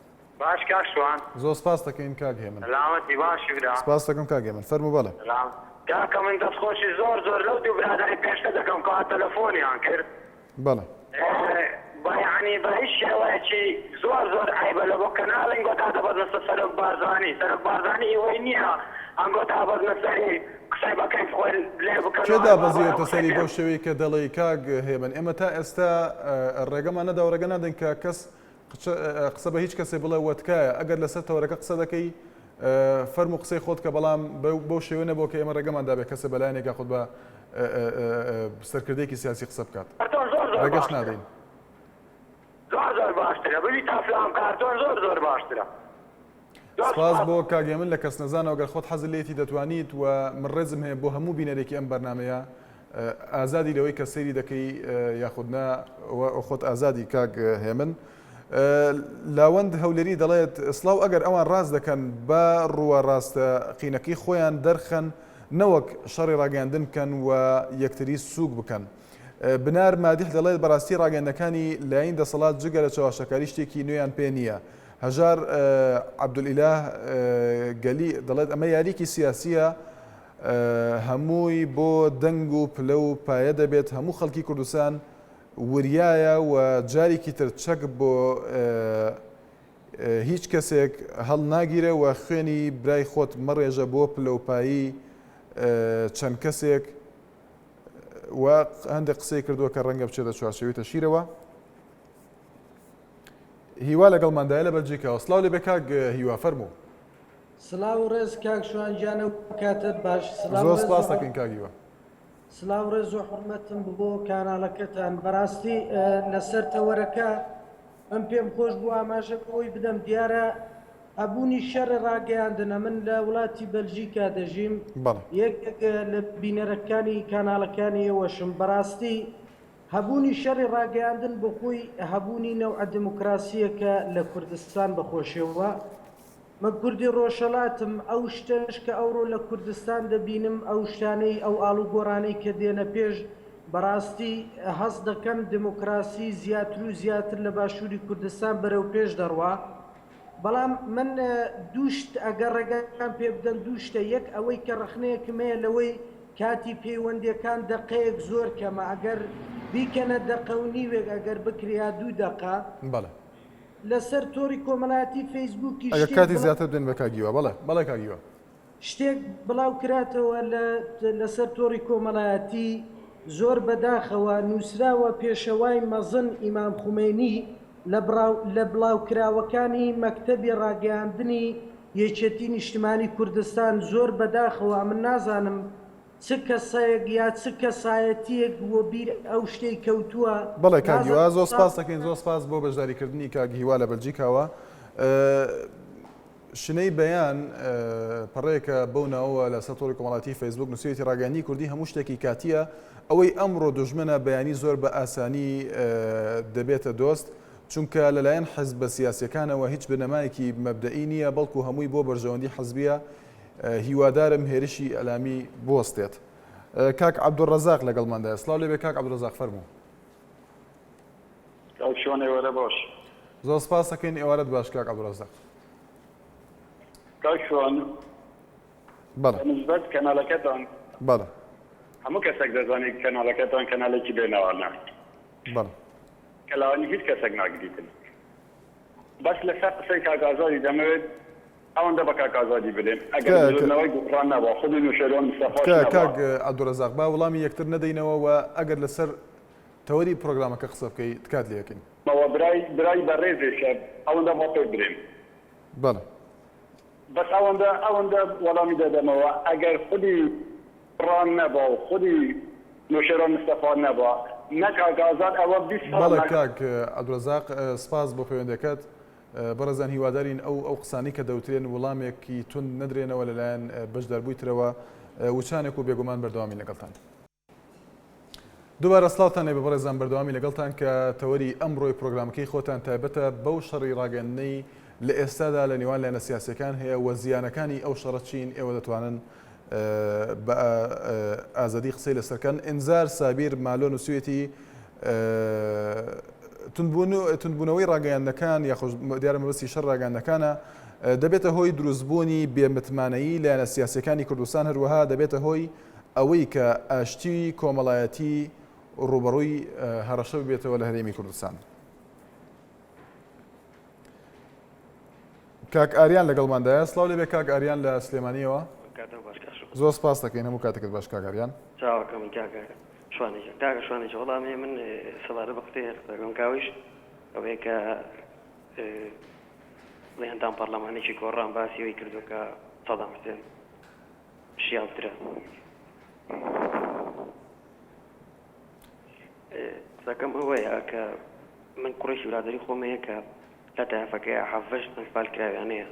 باش کاک شوان. زۆر سپاست دەکەین کاک هێمن. سەلامەتی باشی برا. سپاست دەکەم کاک هێمن فەرموو بەڵێ. سەلام کاکە من دەست خۆشی زۆر زۆر لەو دوو برادەرەی پێشتر دەکەم کەوا تەلەفۆنیان کرد. بەڵێ. بە یەعنی بە هیچ شێوەیەکی زۆر زۆر عەیبە لە بۆ کەناڵ ئەنگۆ تا دەبەزنە سەر سەرۆک بارزانی سەرۆک بارزانی ئیوەی نییە ئەنگۆ تا بەزنە سەری قسەی بە کەیف خۆی لێ بکەن کێ دابەزیوەتە سەری بەو شێوەی کە دەڵێی کاک هێمن ئێمە تا ئێستا ڕێگەمان نەداوە ڕێگە نادەین کە کەس قسە بە هیچ کەسێ بڵێ وە تکایە ئەگەر لەسەر تەوەرەکە قسە دەکەی فەرموو قسەی خۆت کە بەڵام بەو شێوە نەبووە کە ئێمە ڕێگەمان دابێ کەسێ بەلایەنێک یاخود بە سەرکردەیەکی سیاسی قسە بکات کارتۆن زۆر زۆر ڕێگەش باشترە نادەین. زۆر زۆر باشترە بژی تا فلان کارتۆن زۆر زۆر باشترە زۆر سپاس سپاس. بۆ کاک هێمن لە کەسنەزانەوە گەر خۆت حەزت لێیەتی دەتوانیت و من ڕێزم هەیە بۆ هەموو بینەرێکی ئەم بەرنامەیە ئازادی لەوەی کە سەیری دەکەی یاخود نا و خۆت ئازادی کاک هێمن. لاوەند هەولێری دەڵێت، سڵاو ئەگەر ئەوان ڕاست دەکەن با ڕووە ڕاستەقینەکەی خۆیان دەرخەن نەوەک شەڕی ڕاگەیاندن بکەن و یەکتری سووک بکەن. بنار مادیح دەڵێت، بەڕاستی ڕاگەیاندنەکانی لایەنی دەسەڵات جگە لە چەواشەکاری شتێکی نوێیان پێ نییە. هەژار عەبدولئیلاه گەلی دەڵێت، ئەمە یارییەکی سیاسییە هەمووی بۆ دەنگ و پلە و پایە دەبێت، هەموو خەڵکی کوردستان وریایە و جارێکی تر چەک بۆ هیچ کەسێک هەڵناگیرێ و خوێنی برای خۆت مەڕێژە بۆ پلەوپایی چەند کەسێک و هەندێک قسەی کردووە کە ڕەنگە بچێتە چوارچێوەی تەشیرەوە. هیوا لەگەڵماندایە لە بەلجیکاوە. سڵاو لێبێ کاک هیوا فەرموو. سڵاو و ڕێز کاک شوان گیان ئەو کاتەت باش سڵاو زۆر سپاس دەکەین کاک هیوا. سلاو ڕێز و حوڕمەتم بۆ کاناڵەکەتان بەڕاستی لەسەر تەوەرەکە من پێم خۆش بوو ئاماژە بەوەی بدەم دیارە هەبوونی شەڕی ڕاگەیاندنە من لە وڵاتی بەلژیکا دەژیم یەکێک لە بینەرەکانی کاناڵەکانی ئێوەشم بەڕاستی هەبوونی شەڕی ڕاگەیاندن بۆخۆی هەبوونی نەوعە دموکراسیەکە لە کوردستان بەخۆشیەوە من کوردی ڕۆژهەڵاتم، ئەو شتەش کە ئەوڕۆ لە کوردستان دەبینم، ئەو شتانەی، ئەو ئاڵوگۆڕانەی کە دێنە پێش، بەڕاستی هەست دەکەم دێمۆکراسی زیاتر و زیاتر لە باشووری کوردستان بەرەو پێش دەڕوا. بەڵام من دوو شت ئەگەر ڕێگام پێ بدەن دوو شتە، یەک ئەوەی کە ڕەخنەیەکم هەیە لەوەی کاتی پەیوەندییەکان دەقەیەک زۆر کەمە، ئەگەر بیکەنە دەقە و نیوێک ئەگەر بکرێ یا دوو دەقە. بەڵێ. لەسەر تۆڕی کۆمەڵایەتی فەیسبووکی ئەگەر شتێک کاتی بڵاو زیاتر بدەین بە کاک هیوا. بەڵێ بەڵێ کاک هیوا. شتێک بڵاو کراتەوە لە لەسەر تۆڕی کۆمەڵایەتی زۆر بەداخەوە نووسراوە پێشەوای مەزن ئیمام خومەینی لە بڕاو لە بڵاوکراوەکانی مەکتەبی ڕاگەیاندنی یەکێتی نیشتمانی کوردستان زۆر بەداخەوە ئەمن نازانم چ کەسێک یا چ کەسایەتیەک وەبیر ئەو شتەی کەوتووە بەڵێ کاک هیوا نازانم زۆر سپاس دەکەین زۆر سپاس بۆ بەشداریکردنی کاک هیوا لە بەلجیکاوە شنەی بەیان پەڕەیەکە بەو ناوەوە لەسەر تۆڕی کۆمەڵاتی فەیسبوک نووسیویەتی ڕاگەیاندنی کوردی هەموو شتێکی کاتییە ئەوەی ئەمڕۆ دوژمنە بەیانی زۆر بە ئاسانی دەبێتە دۆست چونکە لەلایەن حزبە سیاسیەکانەوە هیچ بنەمایەکی مەبدەئی نییە بەڵکو هەمووی بۆ بەرژەوەندی حزبیە هیوادارم هێرشی ئیعلامی بوەستێت. کاک عەبدولڕەزاق لەگەڵماندایە. سڵاو لێبێ کاک عەبدولڕەزاق فەرموو. کاک شوان ئێوارە باش. زۆر سپاس ئەکەین ئێوارەت باش کاک عەبدولڕەزاق. کاک شوان بەڵێ. بە نسبەت کەنالەکەتان بەڵێ. هەموو کەسێک دەزانێت کەنالەکەتان کەنالێکی بێ ناوانە. بەڵێ. کەلاوانی هیچ کەسێک ناگریتن. بەس لەسەر قسەی کاک ئازادی دەمەوێت ئەوەندە بە کاک ئازادی بلێم ئەگەر تکایە بزوتنەوەی گۆڕان نەبا خودی نوشێروان مستەفاش تکایە نەبا. کاک عەبدولرەزاق با وڵامی یەکتر نەدەینەوە و ئەگەر لەسەر تەوەری پرۆگرامەکە قسە بکەی تکات لێ ئەکەین. ئەوە برای برای بەڕێزێکە ئەوەندە با پێ برێم. بەڵێ. بەس ئەوەندە ئەوەندە وەڵامی دەدەمەوە ئەگەر خودی گۆڕان نەبا و خودی نوشێروان مستەفا نەبا نە کاک ئازاد ئەوە 20 ساڵ بەڵێ کاک عەبدولرەزاق سپاس بۆ پەیوەندیەکەت. بەڕێزان هیوادارین ئەو ئەو قسانەی کە دەوترێن وڵامێکی توند نەدرێنەوە لەلایەن بەشداربووی ترەوە وچانێک و بێگومان بەردەوامی لەگەڵتان. دووبارە سڵاوتان لێبێ بەڕێزان بەردەوامی لەگەڵتان کە تەوەری ئەمڕۆی پرۆگرامەکەی خۆتان تایبەتە بەو شەڕی ڕاگەیاندنەی لە ئێستادا لە نێوان لایەنە سیاسیەکان هەیە و زیانەکانی ئەو شەڕە چین ئێوە دەتوانن بە ئازادی قسەی لەسەر کەن. ئینزار سابیر مالۆ نووسیویەتی، توندبوونەوەی ڕاگەیاندنەکان یاخود دیارە مەبەستی شەڕ ڕاگەیاندنەکانە دەبێتە هۆی دروستبوونی بێمتمانەیی لایەنە سیاسیەکانی کوردستان هەروەها دەبێتە هۆی ئەوەی کە ئاشتی کۆمەڵایەتی ڕووبەڕووی هەڕەشە ببێتەوە لە هەرێمی کوردستان. کاک ئاریان لەگەڵماندایە سڵاو لێبێ کاک ئاریان لە سلێمانیەوە زۆر سپاس دەکەین هەموو کاتێکت باش کاک ئاریان. چاوەکەم کاکە شوانە گیان کاکە شوانە گیان وەڵا ئەمەیە من سەبارەت بە قسەی قسەکەم کاویش ئەوەیە کە بڵێ ئەندام پەڕلەمانێکی گۆڕان باسی ئەوەی کردووە کە سەدام حوسێن شیاوترە قسەکەم ئەوەیە کە من کوڕێکی برادەری خۆم هەیە کە لە تایەفەکەیا حەڤەش ئەنفال کراویانەیە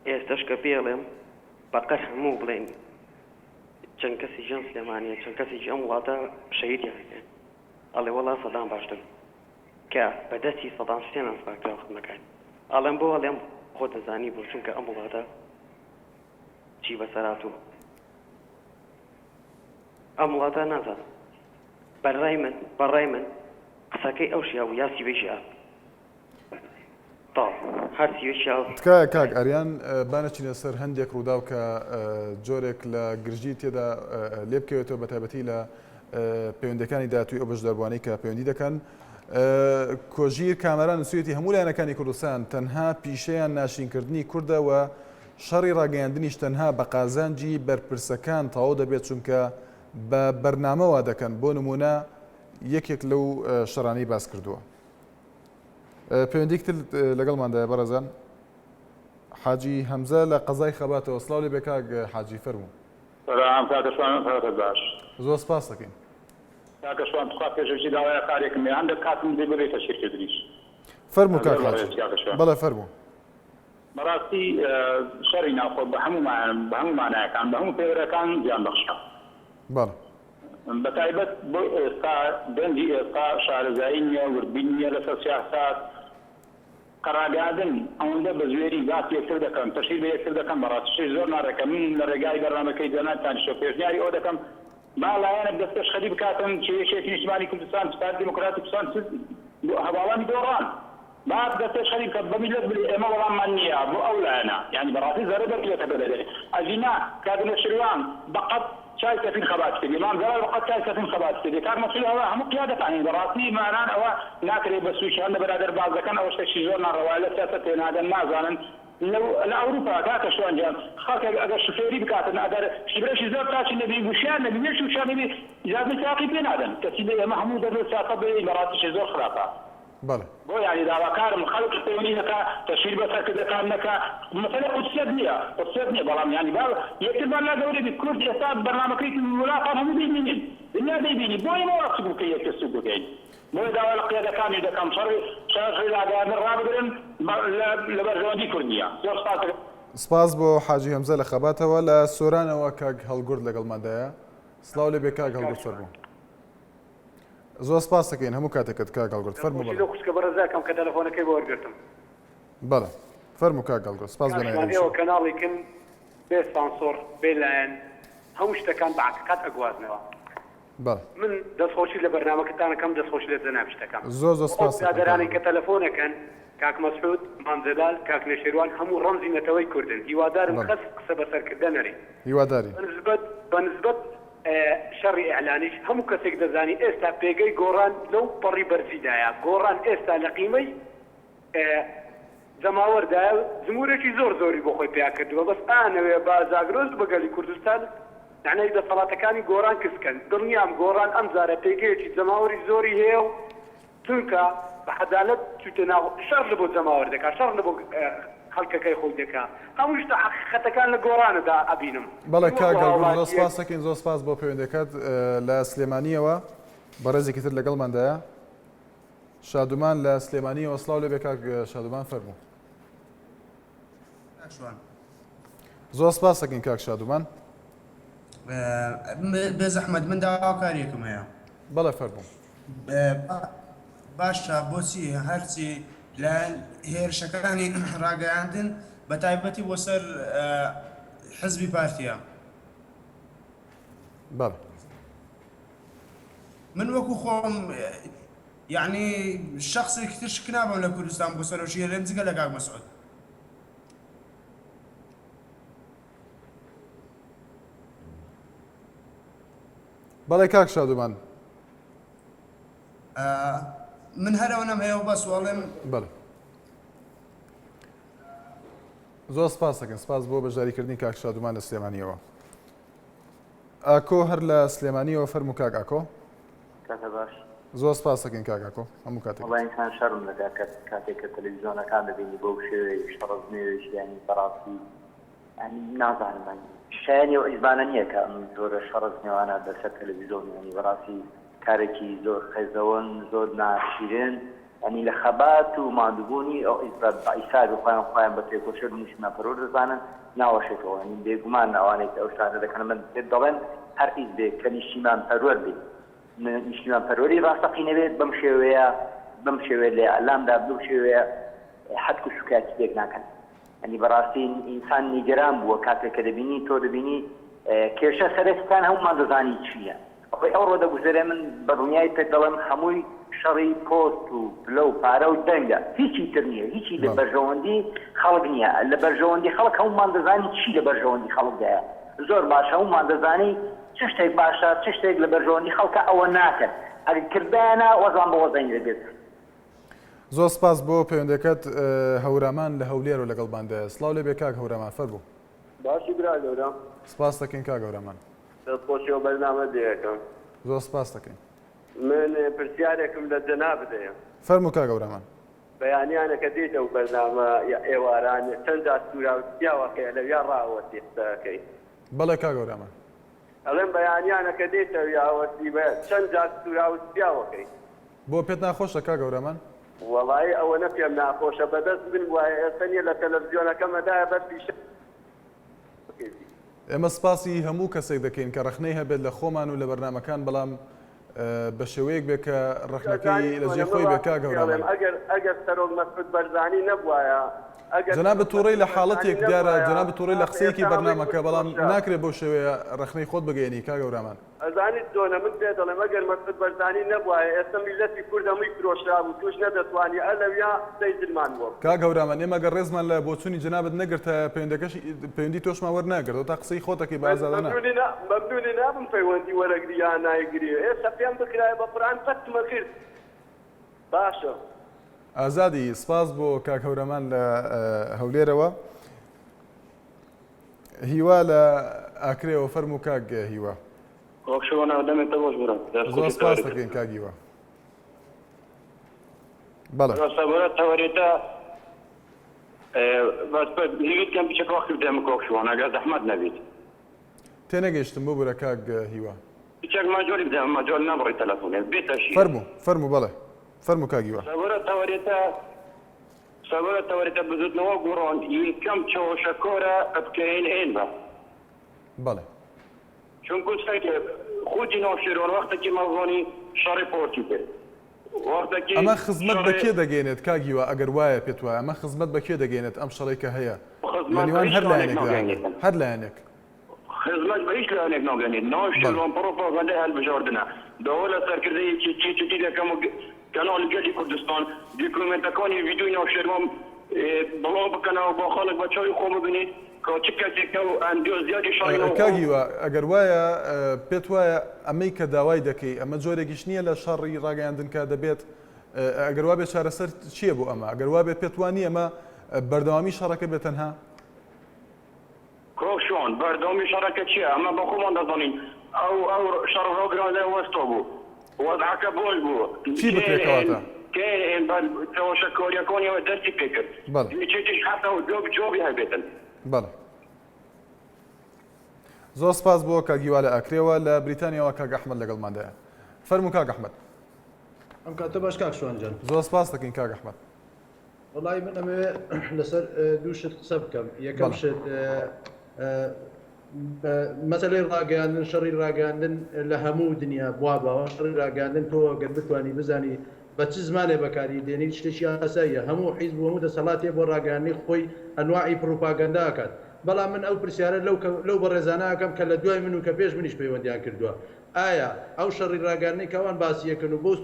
ئێستەش کە پێڵێم بەقەر هەموو بڵێن چەند کەسێکی ئەم سلێمانیە چەند کەسێکی ئەم وڵاتە شەهیدیان ئەڵێ وەڵا سەدام باشتر بوو. کە بە دەستی سەدام حوسێن ئەنفال کرا و خزمەکانی. ئەڵێم بۆ ئەڵێم خۆت دەزانی بۆ چونکە ئەم وڵاتە چی بەسەر هاتووە. ئەم وڵاتە نازانم. بەرای من بەڕای من قسەکەی ئەو شیاو بوو یا سیوەیشی ئاو. تەواو هەر سیوەیشی ئاو. تکایە کاک ئاریان با نەچینە سەر هەندێک ڕووداو کە جۆرێک لە گرژی تێدا لێ بکەوێتەوە بەتایبەتی لە پەیوەندیەکانی داهاتووی ئەو بەشداربووانەی کە پەیوەندی دەکەن. کۆژیر کامەران نووسیویەتی هەموو لایەنەکانی کوردستان تەنها پیشەیان ناشرینکردنی کوردە و شەڕی ڕاگەیاندنیش تەنها بە قازانجی بەرپرسەکان تەواو دەبێت چونکە بە بەرنامە وا دەکەن بۆ نموونە یەکێک لەو شەڕانەی باس کردووە. پەیوەندیەکی تر لەگەڵماندایە بەڕێزان حاجی هەمزە لە قەزای خەباتەوە سڵاو لێ بێ کاک حاجی فەرموو. سلام کاکە شوان کاتت باش. زۆر سپاس دەکەین. کاکە شوان توخوا پێشەکی داوایە کارێکم هەیە هەندێک کاتم بدەی بەبێ تەشهیر کردنیش. فەرموو کاک حاجی. بەڵێ فەرموو. بەڕاستی شەڕی ناوخۆ بە هەموو بە هەموو مانایەکان بە هەموو پێوەرەکان زیان بەخشە. بەڵێ. بەتایبەت بۆ ئێستا گەنجی ئێستا شارەزایی نییە وردبین نییە لەسەر سیاسات کە ڕاگەیاندن ئەوەندە بە زوێری باسی یەکتر دەکەن، تەشهیر بە یەکتر دەکەن، بەڕاستی شتێکی زۆر ناڕێکە، من لە ڕێگای بەرنامەکەی جەنابتانیشەوە پێشنیاری ئەوە دەکەم با لایەنێک دەستپێشخەری بکاتن، چ یەکێتی نیشتمانی کوردستان، چ پارتی دیموکراتی کوردستان، چ هەڤاڵانی گۆڕان، با دەستپێشخەری بکەن بە میللەت بلێ ئێمە وەڵاممان نییە بۆ ئەو لایەنە، یانی بەڕاستی زەرەر بە میللەتەکە دەدەین، ئەگینا کاک نەوشیروان بە قەد چای سەفین خەباتی کردیە مام جەلال بەقەد چای سەفین خەباتی کردیە کاک مەسعود ئەوە هەموو قیادەتان هەین بەڕاستی مانان ئەوە ناکرێ بە سوکی هەندە بەرادەر باس دەکەن ئەوە شتەکی زۆر ناڕەوایە لە سیاسەت تێناگەن نازانن لەو لە ئەوروپا کاکە شوان گیان خەڵکێک ئەگەر شوفێری بکاتن ئەگەر خیبرەشی زۆر چاکی نەبی وشیار نەبی مێشکی وشیار نەبی ئیجازەی سیاقی پێ نادەن کەچی لە ئێمە هەموو دەر لە سیاسەت دەیەی بەڕاستی شتی زۆر خراپە. بەڵێ. بۆ یانی داواکارم خەڵک پەیوەندی نەکا تەشهیر بە سەرکردەکان نەکا مەسەلە قودسیەت نیە قودسیەت نیە بەڵام یانی با یەکترمان لا گەورە بی کورد ئێستا بەرنامەکەی وڵاتان هەموو دەیبینین دنیا دەیبینی بۆ ئێمە وا سوک بکەین یەکتر سوک بکەین بۆیە داوا لە قیادەکانیش دەکەم شەڕی شەڕی ڕاگەیاندن ڕابگرن لە لە بەرژەوەندی کورد نیە زۆر سپاس دەکەم. سپاس بۆ حاجی هەمزە لە خەباتەوە. لە سۆرانەوە کاک هەڵگورد لەگەڵماندایە. سڵاو لێ بێ کاک هەڵگورد فەرموو. زۆر سپاس دەکەین هەموو کاتێکت کاک هەڵگورد فەرموو دەستخۆشی لەو خوشکە بەڕێزە ئەکەم کە تەلەفۆنەکەی بۆ وەرگرتم. بەڵێ فەرموو کاک هەڵگورد سپاس بۆ کاک شوان ناوی ئێوە کەناڵیکن بێ سانسۆڕ بێ لایەن هەموو شتەکان بە حەقیقەت ئەگوازنەوە. بەڵێ. من دەستخۆشی لە بەرنامەکەتان ئەکەم دەستخۆشی لە جەنابیشت ئەکەم. زۆر زۆر ئەو سپاس دەکەم کاک برادەرانەی کە هەڵگورد. تەلەفۆن ئەکەن کاک مەسعود، مام جەلال، کاک نەوشێروان هەموو ڕەمزی نەتەوەی کوردن هیوادارم بەڵێ. کەس قسە بە سەرکردە نەرێ. هیوادارین. بەنسبەت بەنسبەت شەڕی ئیعلانیش هەموو کەسێک دەزانی ئێستا پێگەی گۆڕان لەو پەڕی بەرزیدایە، گۆڕان ئێستا لە قیمەی جەماوەردایە و جمورێکی زۆر زۆری بۆ خۆی پیا کردووە، بەس ئانەوێ با زاگرۆس بە گەلی کوردستان نەعنای دەسەڵاتەکانی گۆڕان کز کەن، دڵنیام گۆڕان ئەمجارە پێگەیەکی جەماوەری زۆری هەیە و چونکە بە عەدالەت چووتە ناو شەڕ لە بۆ جەماوەر دەکا شەڕ لە بۆ خەڵکەکەی خۆی دەکا هەموو شتە حەقیقەتەکان لە گۆڕانەدا ئەبینم بەڵێ من کاک وەکو گەڵگوڵ زۆر هاوڵاتیەک. سپاس دەکەین زۆر سپاس بۆ پەیوەندەکەت لە سلێمانیەوە بەڕێزێکی تر لەگەڵماندایە شادومان لە سلێمانیەوە سڵاو لێبێ کاک شادومان فەرموو. کاک شوان. زۆر سپاس دەکەین کاک شادومان. بێ زەحمەت من داواکاریەکم هەیە. بەڵێ فەرموو. باشە بۆچی هەرچی لایەن هێرشەکانی ڕاگەیاندن بە تایبەتی بۆ سەر حزبی پارتیە؟ بەڵێ. من وەکو خۆم یەعنی شەخسێکی تر شک نابەم لە کوردستان بۆ سەرۆکی هەرێم جگە لە کاک مەسعود. بەڵێ کاک شادومان. من هەر ئەوەنەم هەیە و بەس وەڵێم. بەڵێ زۆر سپاس دەکەین سپاس بۆ بەشداریکردنی کاک شادومان لە سلێمانیەوە. ئاکۆ هەر لە سلێمانیەوە فەرموو کاک ئاکۆ. کاتە باش. زۆر سپاس دەکەین کاک ئاکۆ هەموو کاتێکت. وەڵا ئینسان شەرم دەکا کە کاتێک کە تەلەفزیۆنەکان دەبینی بەو شێوەیە شەڕە جنێوێکی یانی بەڕاستی یانی نازانم یانی شایەنی ئەو حیزبانە نییە کە ئەم جۆرە شەڕە جنێوانە لەسەر تەلەفزیۆن یانی بەڕاستی کارێکی زۆر قێزەون زۆر ناشیرن یانی لە خەبات و ماندووبوونی ئەو حیزبە بە حیسابی خۆیان خۆیان بە تێکۆشەر و نیشتمانپەروەر دەزانن ناوەشێتەوە یانی بێگومان ئەوانەی کە ئەو شتانە دەکەن من پێت دەڵێم هەر حیزبێک کە نیشتیمانپەروەر بێ نیشتیمانپەروەری ڕاستەقینە بێت بەم شێوەیە. بەم شێوەیە لە ئیعلامدا بەو شێوەیە حەتک و سوکایەتی پێک ناکەن. یانی بەڕاستی ئینسان نیگەران بووە کاتێک کە دەبینی تۆ دەبینی کێشە سەرەکیەکان هەموومان دەزانی چییە ئەوەی ئەوڕۆ دەگوزەرێ من بە دڵنیایی پێت دەڵێم هەمووی شەڕی پۆست و پلە و پارە و دەنگە هیچی تر نییە هیچی لە بەرژەوەندی خەڵک نییە لە بەرژەوەندی خەڵک هەموومان دەزانی چی لە بەرژەوەندی خەڵکدایە زۆر باش هەموومان دەزانی چ شتێک باشە چ شتێک لە بەرژەوەندی خەڵکە ئەوە ناکەن ئەگەر کردایانە وەزعمان بە وەزعی دەگرت. زۆر سپاس بۆ پەیوەندەکەت هەورامان لە هەولێرەوە لەگەڵماندایە سڵاو لێبێ کاک هەورامان فەرموو. باشی برا گەورە. سپاست دەکەین کاک هەورامان. دەست خۆشی ئەو بەرنامە دەکەم. زۆر سپاست دەکەین. من پرسیارێکم لە جەنابت هەیە. فەرموو کاک هەورامان. بەیانیانە کە دێیتە ئەو بەرنامە یا ئێواران چەند جار سوراو سپیاوەکەیە لەویا ڕائەوەستی قسە ئەکەی. بەڵێ کاک هەورامان. ئەڵێم بەیانیانە کە دێیتە ئەویا ئەوەستی بە چەند جار سوراو سپیاوەکەی. بۆ پێت ناخۆشە کاک هەورامان؟ وەڵایی ئەوەنە پێم ناخۆشە بەدەست من بوایە ئێستا نیە لە تەلەفزیۆنەکەم ئەدایە بەس پیشەکەی. ئێمە سپاسی هەموو کەسێک دەکەین کە ڕەخنەی هەبێت لە خۆمان و لە بەرنامەکان بەڵام بە شێوەیەک بێت کە ڕەخنەکەی لە جێی خۆی بێت کاک هەورامان. ئەگەر سەرۆک مەسعود بەرزانی نەبوایە ئەگەر جەنابت سەرۆک توڕەی لە مەسعود بەرزانی حاڵەتێک دیارە نەبوایە جەنابت توڕەی لە ئاخ قسەیەکی ئێستا هەمووی بەرنامەکە کورد بەڵام فرۆشرا. ناکرێت بەو شێوەیە ڕەخنەی خۆت بگەیەنی کاک هەورامان. ئەزانیت چۆنە من پێت دەڵێم ئەگەر مەسعود بەرزانی نەبوایە ئێستا میللەتی کورد هەمووی فرۆشرابوو توش نەدەتوانی ئە لەویا قسەی زلمان بۆ بکەی. کاک هەورامان ئێمە گەر ڕێزمان لە بۆچوونی جەنابت نەگرتایە پەیوەندەکەشی پەیوەندی تۆشمان وەرناگرت ئەوتا قسەی خۆت ئەکەی بە من ئازادانە. مەمنونی نا مەمنونی نابم پەیوەندی وەرەگری یا نایگری ئێستا پێم بکرایە بە قورئان پەتمە کرد باشە. ئازادی سپاس بۆ کاک هەورامان لە هەولێرەوە. هیوا لە ئاکرێوە فەرموو کاک هیوا. کاک شوان دەمێ تە باش برا دەست زۆر خۆشی سپاس تەوەری دەکەین کاک هیوا. بەڵێ. برا سەبارەت تەوەرێتە بەس هیویت کەم بچێک وەختی بدەم کاک شوان ئەگەر زەحمەت نەبیت. تێنەگەیشتم ببورە کاک هیوا. بچێک مەجالی بدەم مەجال نەبڕی تەلەفۆنێ بێتە شیر. فەرموو فەرموو بەڵێ فەرموو کاک هیوا. سەبارەت تەوەرێتە سەبارەت تەوەرێتە بزوتنەوە گۆڕان یەکەم چەواشەکارە بکەین ئێن بە. بەڵێ. چونکو سەیرکە خودی نەوشیروان وەختەکی مەزانی شەڕی پارتی کرد وەختەکی ئەمە خزمەت بە شەڕی. کێ دەگەیەنێت کاک هیوا ئەگەر وایە پێت وایە ئەمە خزمەت بە کێ دەگەیەنێت ئەم شەڕەی کە هەیە لە خزمەت بە نێوان هیچ هەر لایەنێک لایەنێکدا هەبێت ناگەیەنێتن. هەر لایەنێک. خزمەت بە هیچ لایەنێک ناگەنێت. نەوشیروان پڕوپاگەندەی هەلبژاردنە. داوا لە سەرکردەی یەکێتی یەکێتی دەکەم و کەناڵی گەلی کوردستان دیکۆمێنتەکانی ڤیدیۆی نەوشیروان بڵاو بکەنەوە با خەڵک بە چاوی خۆ ببینیت کە چ کەسێکە و ئەندازیاری شەڕی ناوخۆ کاک هیوا ئەگەر وایە پێت وایە ئەمەی کە داوای دەکەی ئەمە جۆرێکیش نییە لە شەڕی ڕاگەیاندن کە دەبێت ئەگەر وابێت چارەسەر چییە بۆ ئەمە ئەگەر وابێت پێت وا نییە ئەمە بەردەوامی شەڕەکە بێت تەنها؟ کاک شوان، بەردەوامی شەڕەکە چیە؟ ئەمە بە خۆمان دەزانین ئەو ئەو شەڕ ڕاگرانە وەستا بوو. وەزعەکە باش بوو. چی بکرێ کەواتە؟ KNN بە چەواشەکاریەکانیەوە دەستی پێکرد. بەڵێ. یەکێتیش حەقە و جواب جوابی هەبێتن. بەڵێ. زۆر سپاس بۆ کاک هیوا لە ئاکرێوە، لە بریتانیاوە کاک ئەحمەد لەگەڵماندایە. فەرموو کاک ئەحمەد. ئەم کاتە باش کاک شوان جان. زۆر سپاس دەکەین کاک ئەحمەد. وەڵایی من ئەمەوێ لەسەر دوو شت قسە بکەم یەکەم شت مەسەلەی ڕاگەیاندن شەڕی ڕاگەاندن لە هەموو دنیا بوا باوە شەڕی ڕاگەاندن تۆ گەر بتوانی بزانی بە چ زمانێ بەکاری دێنی شتێکی ئاساییە هەموو حیزب و هەموو دەسەڵاتێ بۆ ڕاگەیاندنی خۆی ئەنواعی پڕوپاگەندە ئەکات بەڵام من ئەو پرسیارە لەو لەو بەڕێزانە ئەکەم کە لە دوای من و کە پێش منیش پەیوەندیان کردووە ئایا ئەو شەڕی ڕاگەیاندنەی کە ئەوان باسی ئەکەن و بەو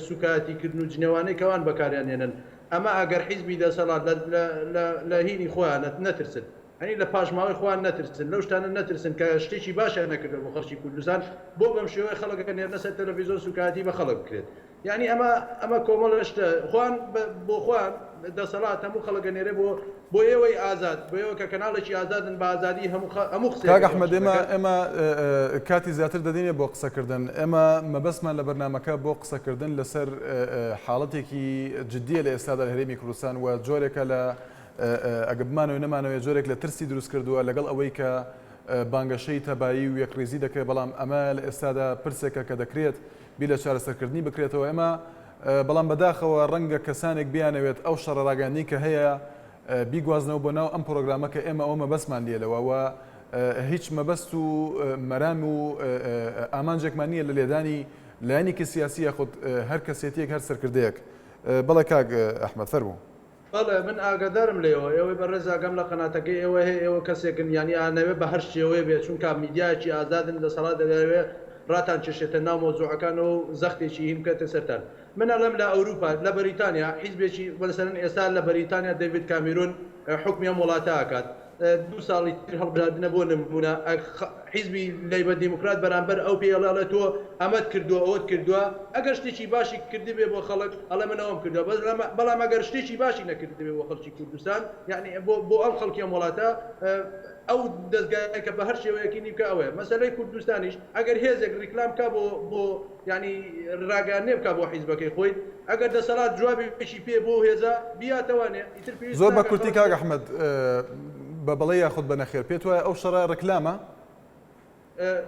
سوکایەتی کردن و جنێوانەی کە ئەوان بەکاریان هێنن ئەمە ئەگەر حیزبی دەسەڵات لە لە لە هینی خۆیان نەترسن یانی لە پاشماوەی خۆیان نەترسن لەو شتانە نەترسن کە شتێکی باشیان نەکردوە بۆ خەڵکی کوردستان بۆ بەم شێوەیە خەڵک ئەنێرنە سەر تەلەفیزۆن سوکایەتی بە خەڵک بکرێت یانی ئەمە ئەمە کۆمەڵە شتە خۆیان بۆ خۆیان دەسەڵات هەموو خەڵک ئەنێرێ بۆ بۆ ئێوەی ئازاد بۆ ئێوە کە کەناڵێکی ئازادن بە ئازادی هەموو هەموو قسەیەک کاک ئەکەن ئەحمەد ئێمە دەکەن. ئێمە کاتی زیاتر دەدەینێ بۆ قسەکردن ئێمە مەبەستمان لە بەرنامەکە بۆ قسەکردن لەسەر حاڵەتێکی جدیە لە ئێستادا لە هەرێمی کوردستان و جۆرێکە لە ئەگە بمانەوێ نەمانەوێ جۆرێک لە ترسی دروست کردووە لەگەڵ ئەوەی کە بانگەشەی تەبایی و یەکڕیزی دەکرێت بەڵام ئەمە لە ئێستادا پرسێکە کە دەکرێت بیر لە چارەسەرکردنی بکرێتەوە ئێمە بەڵام بەداخەوە ڕەنگە کەسانێک بیانەوێت ئەو شەڕە ڕاگەیاندنی کە هەیە بیگوازنەوە بۆ ناو ئەم پرۆگرامە کە ئێمە ئەوە مەبەستمان نییە لەوە و هیچ مەبەست و مەرام و ئامانجێکمان نییە لە لێدانی لایەنێکی سیاسی یاخود هەر کەسێتیەک هەر سەرکردەیەک. بەڵێ کاک ئەحمەد فەرموو. بەڵێ من ئاگادارم لێوە ئێوەی بەڕێز ئاگام لە قەناتەکەی ئێوە هەیە ئێوە کەسێکن یانی ئانەوێ بە هەر شێوەیە بێ چونکا میدیایەکی ئازادن دەسەڵات دەیەوێ ڕاتان کێشێتە ناو مەوزوعەکانەوە و زەختێکی هین بکاتە سەرتان من ئەڵێم لە ئەوروپا لە بەریتانیا حیزبێکی مەسەلەن ئێستا لە بەریتانیا دەیڤید کامیرون حوکمی ئەم وڵاتە ئەکات دوو ساڵی تر هەڵبژاردنە بۆ نمونە حیزبی لەیبەر دیموکرات بەرامبەر ئەو پێی ئەڵێ ئەڵێ تۆ ئەمەت کردووە ئەوەت کردووە ئەگەر شتێکی باشی کردبێ بۆ خەڵک ئەڵێ من ئەوەم کردووە بەس بەڵام ئەگەر شتێکی باشی نەکردبێ بۆ خەڵکی کوردستان یعنی بۆ بۆ ئەم خەڵکی ئەم وڵاتە ئەو دەزگایە کە بە هەر شێوەیەکی نی بکا ئەوەیە مەسەلەی کوردستانیش ئەگەر هێزێک ڕیکلام بکا بۆ بۆ یعنی ڕاگەیاندنێ بکا بۆ حیزبەکەی خۆی ئەگەر دەسەڵات جوابێکی پێ بۆ هێزە بیاتەوانێ ئیتر پێویست زۆر بە ناکا کورتی خەڵک کاک ئەحمەد بە بەڵێ یاخود بە نەخێر پێت وایە ئەو شەڕە ڕیکلامە؟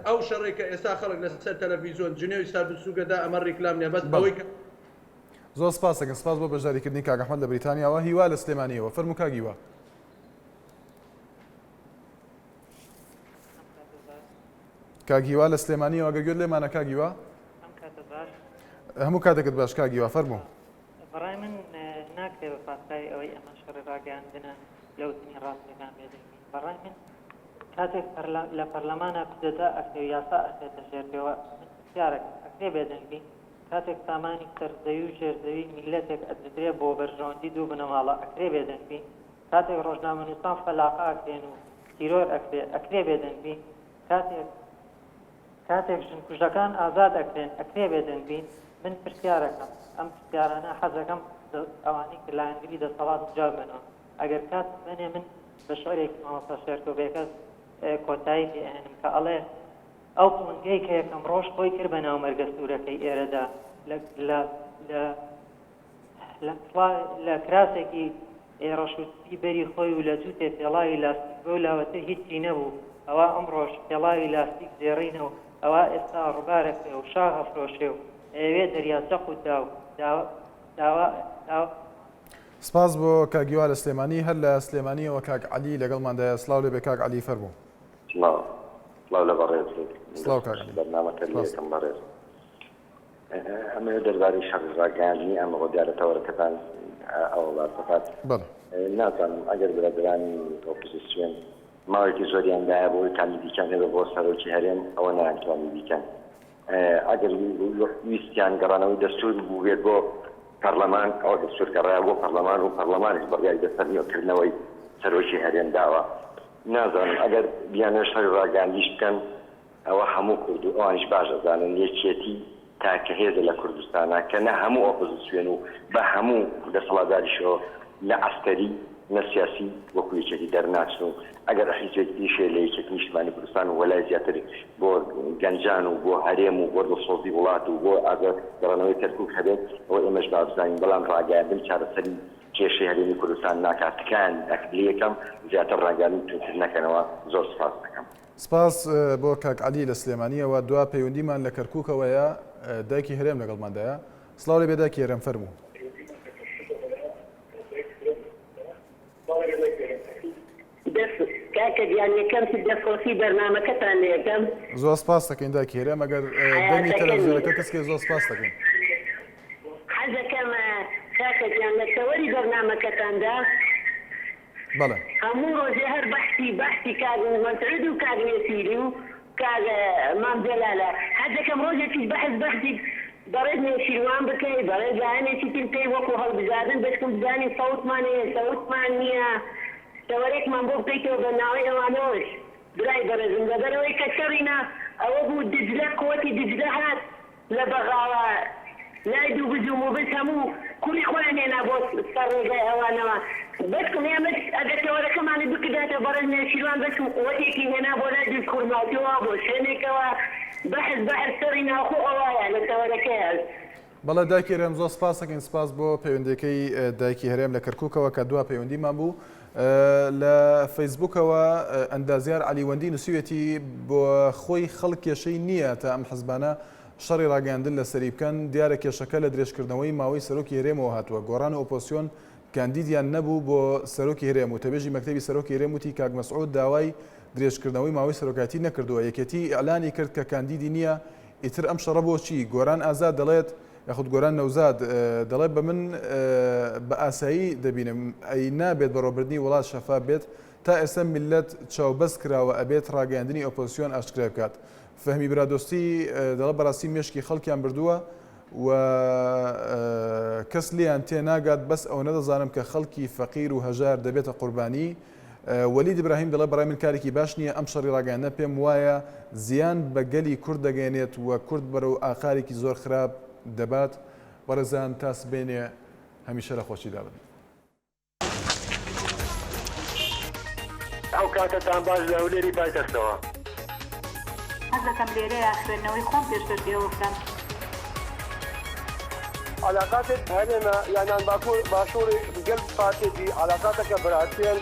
ئەو شەڕەی کە ئێستا خەڵک لەسەر تەلەفیزۆن جنێوی سارد و سووک ئەدا ئەمە ڕیکلام نیە بەس بەڵێ ئەوەی کە. زۆر سپاس دەکەم سپاس بۆ بەشداریکردنی کاک ئەحمەد لە بریتانیاوە هیوا لە سلێمانیەوە فەرموو کاک هیوا. کاک هیوا لە سلێمانیەوە گەر گوێت لێمانە کاک هیوا هەموو کاتێکت باش کاک هیوا فەرموو. بەڕای من ناکرێ بە پاساوی ئەوەی ئەمە شەڕی ڕاگەیاندنە لە وتنی ڕاستیەکان بێدەنگ بین. بەڕای من کاتێک لە پەرلەمانا کودەتا ئەکرێ و یاسا ئەخرێتە ژێر پێوە من پرسیارەکەم ئەکرێ بێدەنگ بین؟ کاتێک سامانی سەر زەوی و ژێر زەوی میللەتێک ئەدزرێ بۆ بەرژەوەندی دوو بنەماڵە ئەکرێ بێدەنگ بین؟ کاتێک ڕۆژنامەنووسان فەلاقە ئەکرێن و تیرۆر ئەکرێ ئەکرێ بێدەنگ بین؟ کاتێک کاتێک ژنکوژەکان ئازاد ئەکرێن ئەکرێ بێدەنگ بین؟ من پرسیارەکەم ئەم پرسیارانە حەزەکەم ئەوانەی کە لایەنگری دەسەڵاتن جواب بەنەوە ئەگەر کاتم بەنێ من بە شعرێکی مامۆستا شێرکۆ بێکەس کۆتایی پێ ئەهێنم کە ئەڵێ ئەو پڵنگەی کە یەکەم ڕۆژ خۆی کرد بە ناو مەرگە سوورەکەی ئێرەدا لە لە لە لە کراسێکی ڕەش و سپی بەری خۆی و لە جووتێ پێڵاوی لاستیک بەو لاوەتر هیچی نەبوو ئەوا ئەمڕۆش پێڵاوی لاستیک زێڕینە و ئەوا ئێستا ڕووبارەکەیە و شاخ ئەفرۆشێ و ئەیەوێ دەریاچە قووت دا و داوا داوا داوا سپاس بۆ کاک هیوا لە سلێمانی، هەر لە سلێمانیەوە کاک عەلی لەگەڵماندایە، سڵاو لێبێ کاک عەلی فەرموو. سڵاو سڵاو لە بەڕێز سڵاو کاک عەلی. بەرنامەکەت سپاس. لێکەم بەڕێز ئەمەوێت دەربارەی شەڕی ڕاگەیاندنی ئەمڕۆ دیارە تەوەرەکەتان ئەوە باس دەکات بەڵێ. نازانم ئەگەر برادەرانی ئۆپۆزیسیۆن ماوەیەکی زۆریان دایە بۆ ئەوەی کاندیدیکیان هەبێ بۆ سەرۆکی هەرێم ئەوە نەیانتوانی بیکەن ئەگەر ویستیان گەڕانەوەی دەستور بووبێت بۆ پەرلەمان ئەوە دەستور گەڕایە بۆ پەرلەمان و پەرلەمانیش بڕیاری لەسەر نوێکردنەوەی سەرۆکی هەرێم داوە نازانم ئەگەر بیانەوێت شەڕی ڕاگەیاندیش بکەن ئەوە هەموو کورد و ئەوانیش باش ئەزانن یەکێتی تاکە هێزە لە کوردستانا کە نە هەموو ئۆپۆزسیۆن و بە هەموو دەسەڵاتداریشەوە نە عەسکەری نە سیاسی وەکو یەکێتی دەرناچن و ئەگەر حیزبێک تریش هەیە لە یەکێتی نیشتمانی کوردستان وەلای زیاتر بۆ گەنجان و بۆ هەرێم و بۆ دڵسۆزی وڵات و بۆ ئازاد گەڕانەوەی کەرکوک هەبێت ئەوە ئێمەش با بزانین بەڵام ڕاگەیاندن چارەسەری کێشەی هەرێمی کوردستان ناکات تکایان لێکەم زیاتر ڕاگەیاندن توندتر نەکەنەوە زۆر سوپاس دەکەم. سپاس بۆ کاک عەلی لە سلێمانیەوە دوا پەیوەندیمان لە کەرکوکەوەیە دایکی هەرێم لەگەڵماندایە سڵاو لێبێ دایکی هەرێم فەرموو. دەست کاکە گیان یەکەم شت دەست خۆشی بەرنامەکەتان لێ ئەکەم. زۆر سپاس دەکەین دایکی هەرێم ئەگەر دەنگی حەیاتەکەمی. تەلەفزیۆنەکە کزکەی زۆر سپاس دەکەین. حەزەکەم کاکە گیان لە تەوەری بەرنامەکەتاندا بەڵێ. هەموو ڕۆژێ هەر بەحسی بەحسی کاک مەسعود و کاک نێچیر و کاک مام جەلالە حەزەکەم ڕۆژێکیش بەحس بەحسی بەڕێز نێچیروان بکەی بەڕێز لایەنێکی تر بکەی وەکو هەڵبژاردن بەشکم بزانین سەوتمان هەیە سەوتمان نیە تەوەرێکمان بۆ بکەیتەوە بە ناوەی ئەوانەوەش برای بەڕێزم لەبەرئەوەی کە شەڕینا ئەوە بوو دجلە قوتی دجلە هات لە بەغاوە لای دووبز و موبز هەموو کوڕی خۆیان هێنا بۆ سەر ڕێگای ئەوانەوە بەسکم ئێمەش ئەگەر تەوەرەکەمانت بکردایەتە بەڕێز نێچیروان بەسکم قوتێکی هێنا بۆ لای دووزخورماتووە بۆ شوێنێکەوە بەحس بەحس شەڕی ناوخۆ ئەوایە لە تەوەرەکەیە. بەڵێ دایکی هەرێم زۆر سپاس دەکەین سپاس بۆ پەیوەندیەکەی دایکی هەرێم لە کەرکوکەوە کە دوا پەیوەندیمان بوو لە فەیسبوکەوە ئەندازیار عەلی وەندی نووسیوێتی بۆ خۆی خەڵک کێشەی نییە تا ئەم حزبانە شەڕی ڕاگەیاندن لەسەری بکەن دیارە کێشەکە لە درێژکردنەوەی ماوەی سەرۆکی هەرێمەوە هاتووە گۆڕان و ئۆپۆسیۆن کاندیدیان نەبوو بۆ سەرۆکی هەرێم وتەبێژی مەکتەبی سەرۆکی هەرێم وتی کاک مەسعود داوای درێژکردنەوەی ماوەی سەرۆکایەتی نەکردووە یەکێتی ئیعلانی کرد کە کاندیدی نییە ئیتر ئەم شەڕە بۆ چی؟ گۆران ئازاد دەڵێت، یاخود گۆران نەوزاد دەڵێ بە من بە ئاسایی دەبینم ئەی نابێت بەڕێوەبردنی وڵات شەفاف بێت تا ئێستا میللەت چاوبەست کراوە ئەبێت ڕاگەیاندنی ئۆپۆزسیۆن ئاشکرای بکات فەهمی برادۆستی دەڵێ بەڕاستی مێشکی خەڵکیان بردووە و کەس لێیان تێناگات بەس ئەوەنە دەزانم کە خەڵکی فەقیر و هەژار دەبێتە قوربانی وەلید ئیبراهیم دەڵێ بەڕای من کارێکی باش نییە ئەم شەڕی ڕاگەیاندنە پێم وایە زیان بە گەلی کورد دەگەیەنێت و کورد بەرەو ئاقارێکی زۆر خراپ دەبات بەڕێزان تا سبەینێ هەمیشە لە خۆشیدا بن. ئەو کاتەتان باش لە هەولێری پایتەختەوە. حەز دەکەم لێرەیا خوێندنەوەی خۆم پێشکەش ئێوە بکەم. علاقاتێ هەرێمە یانان باکوور باشووری گەل پارتێ جی علاقاتەکە براتیەن.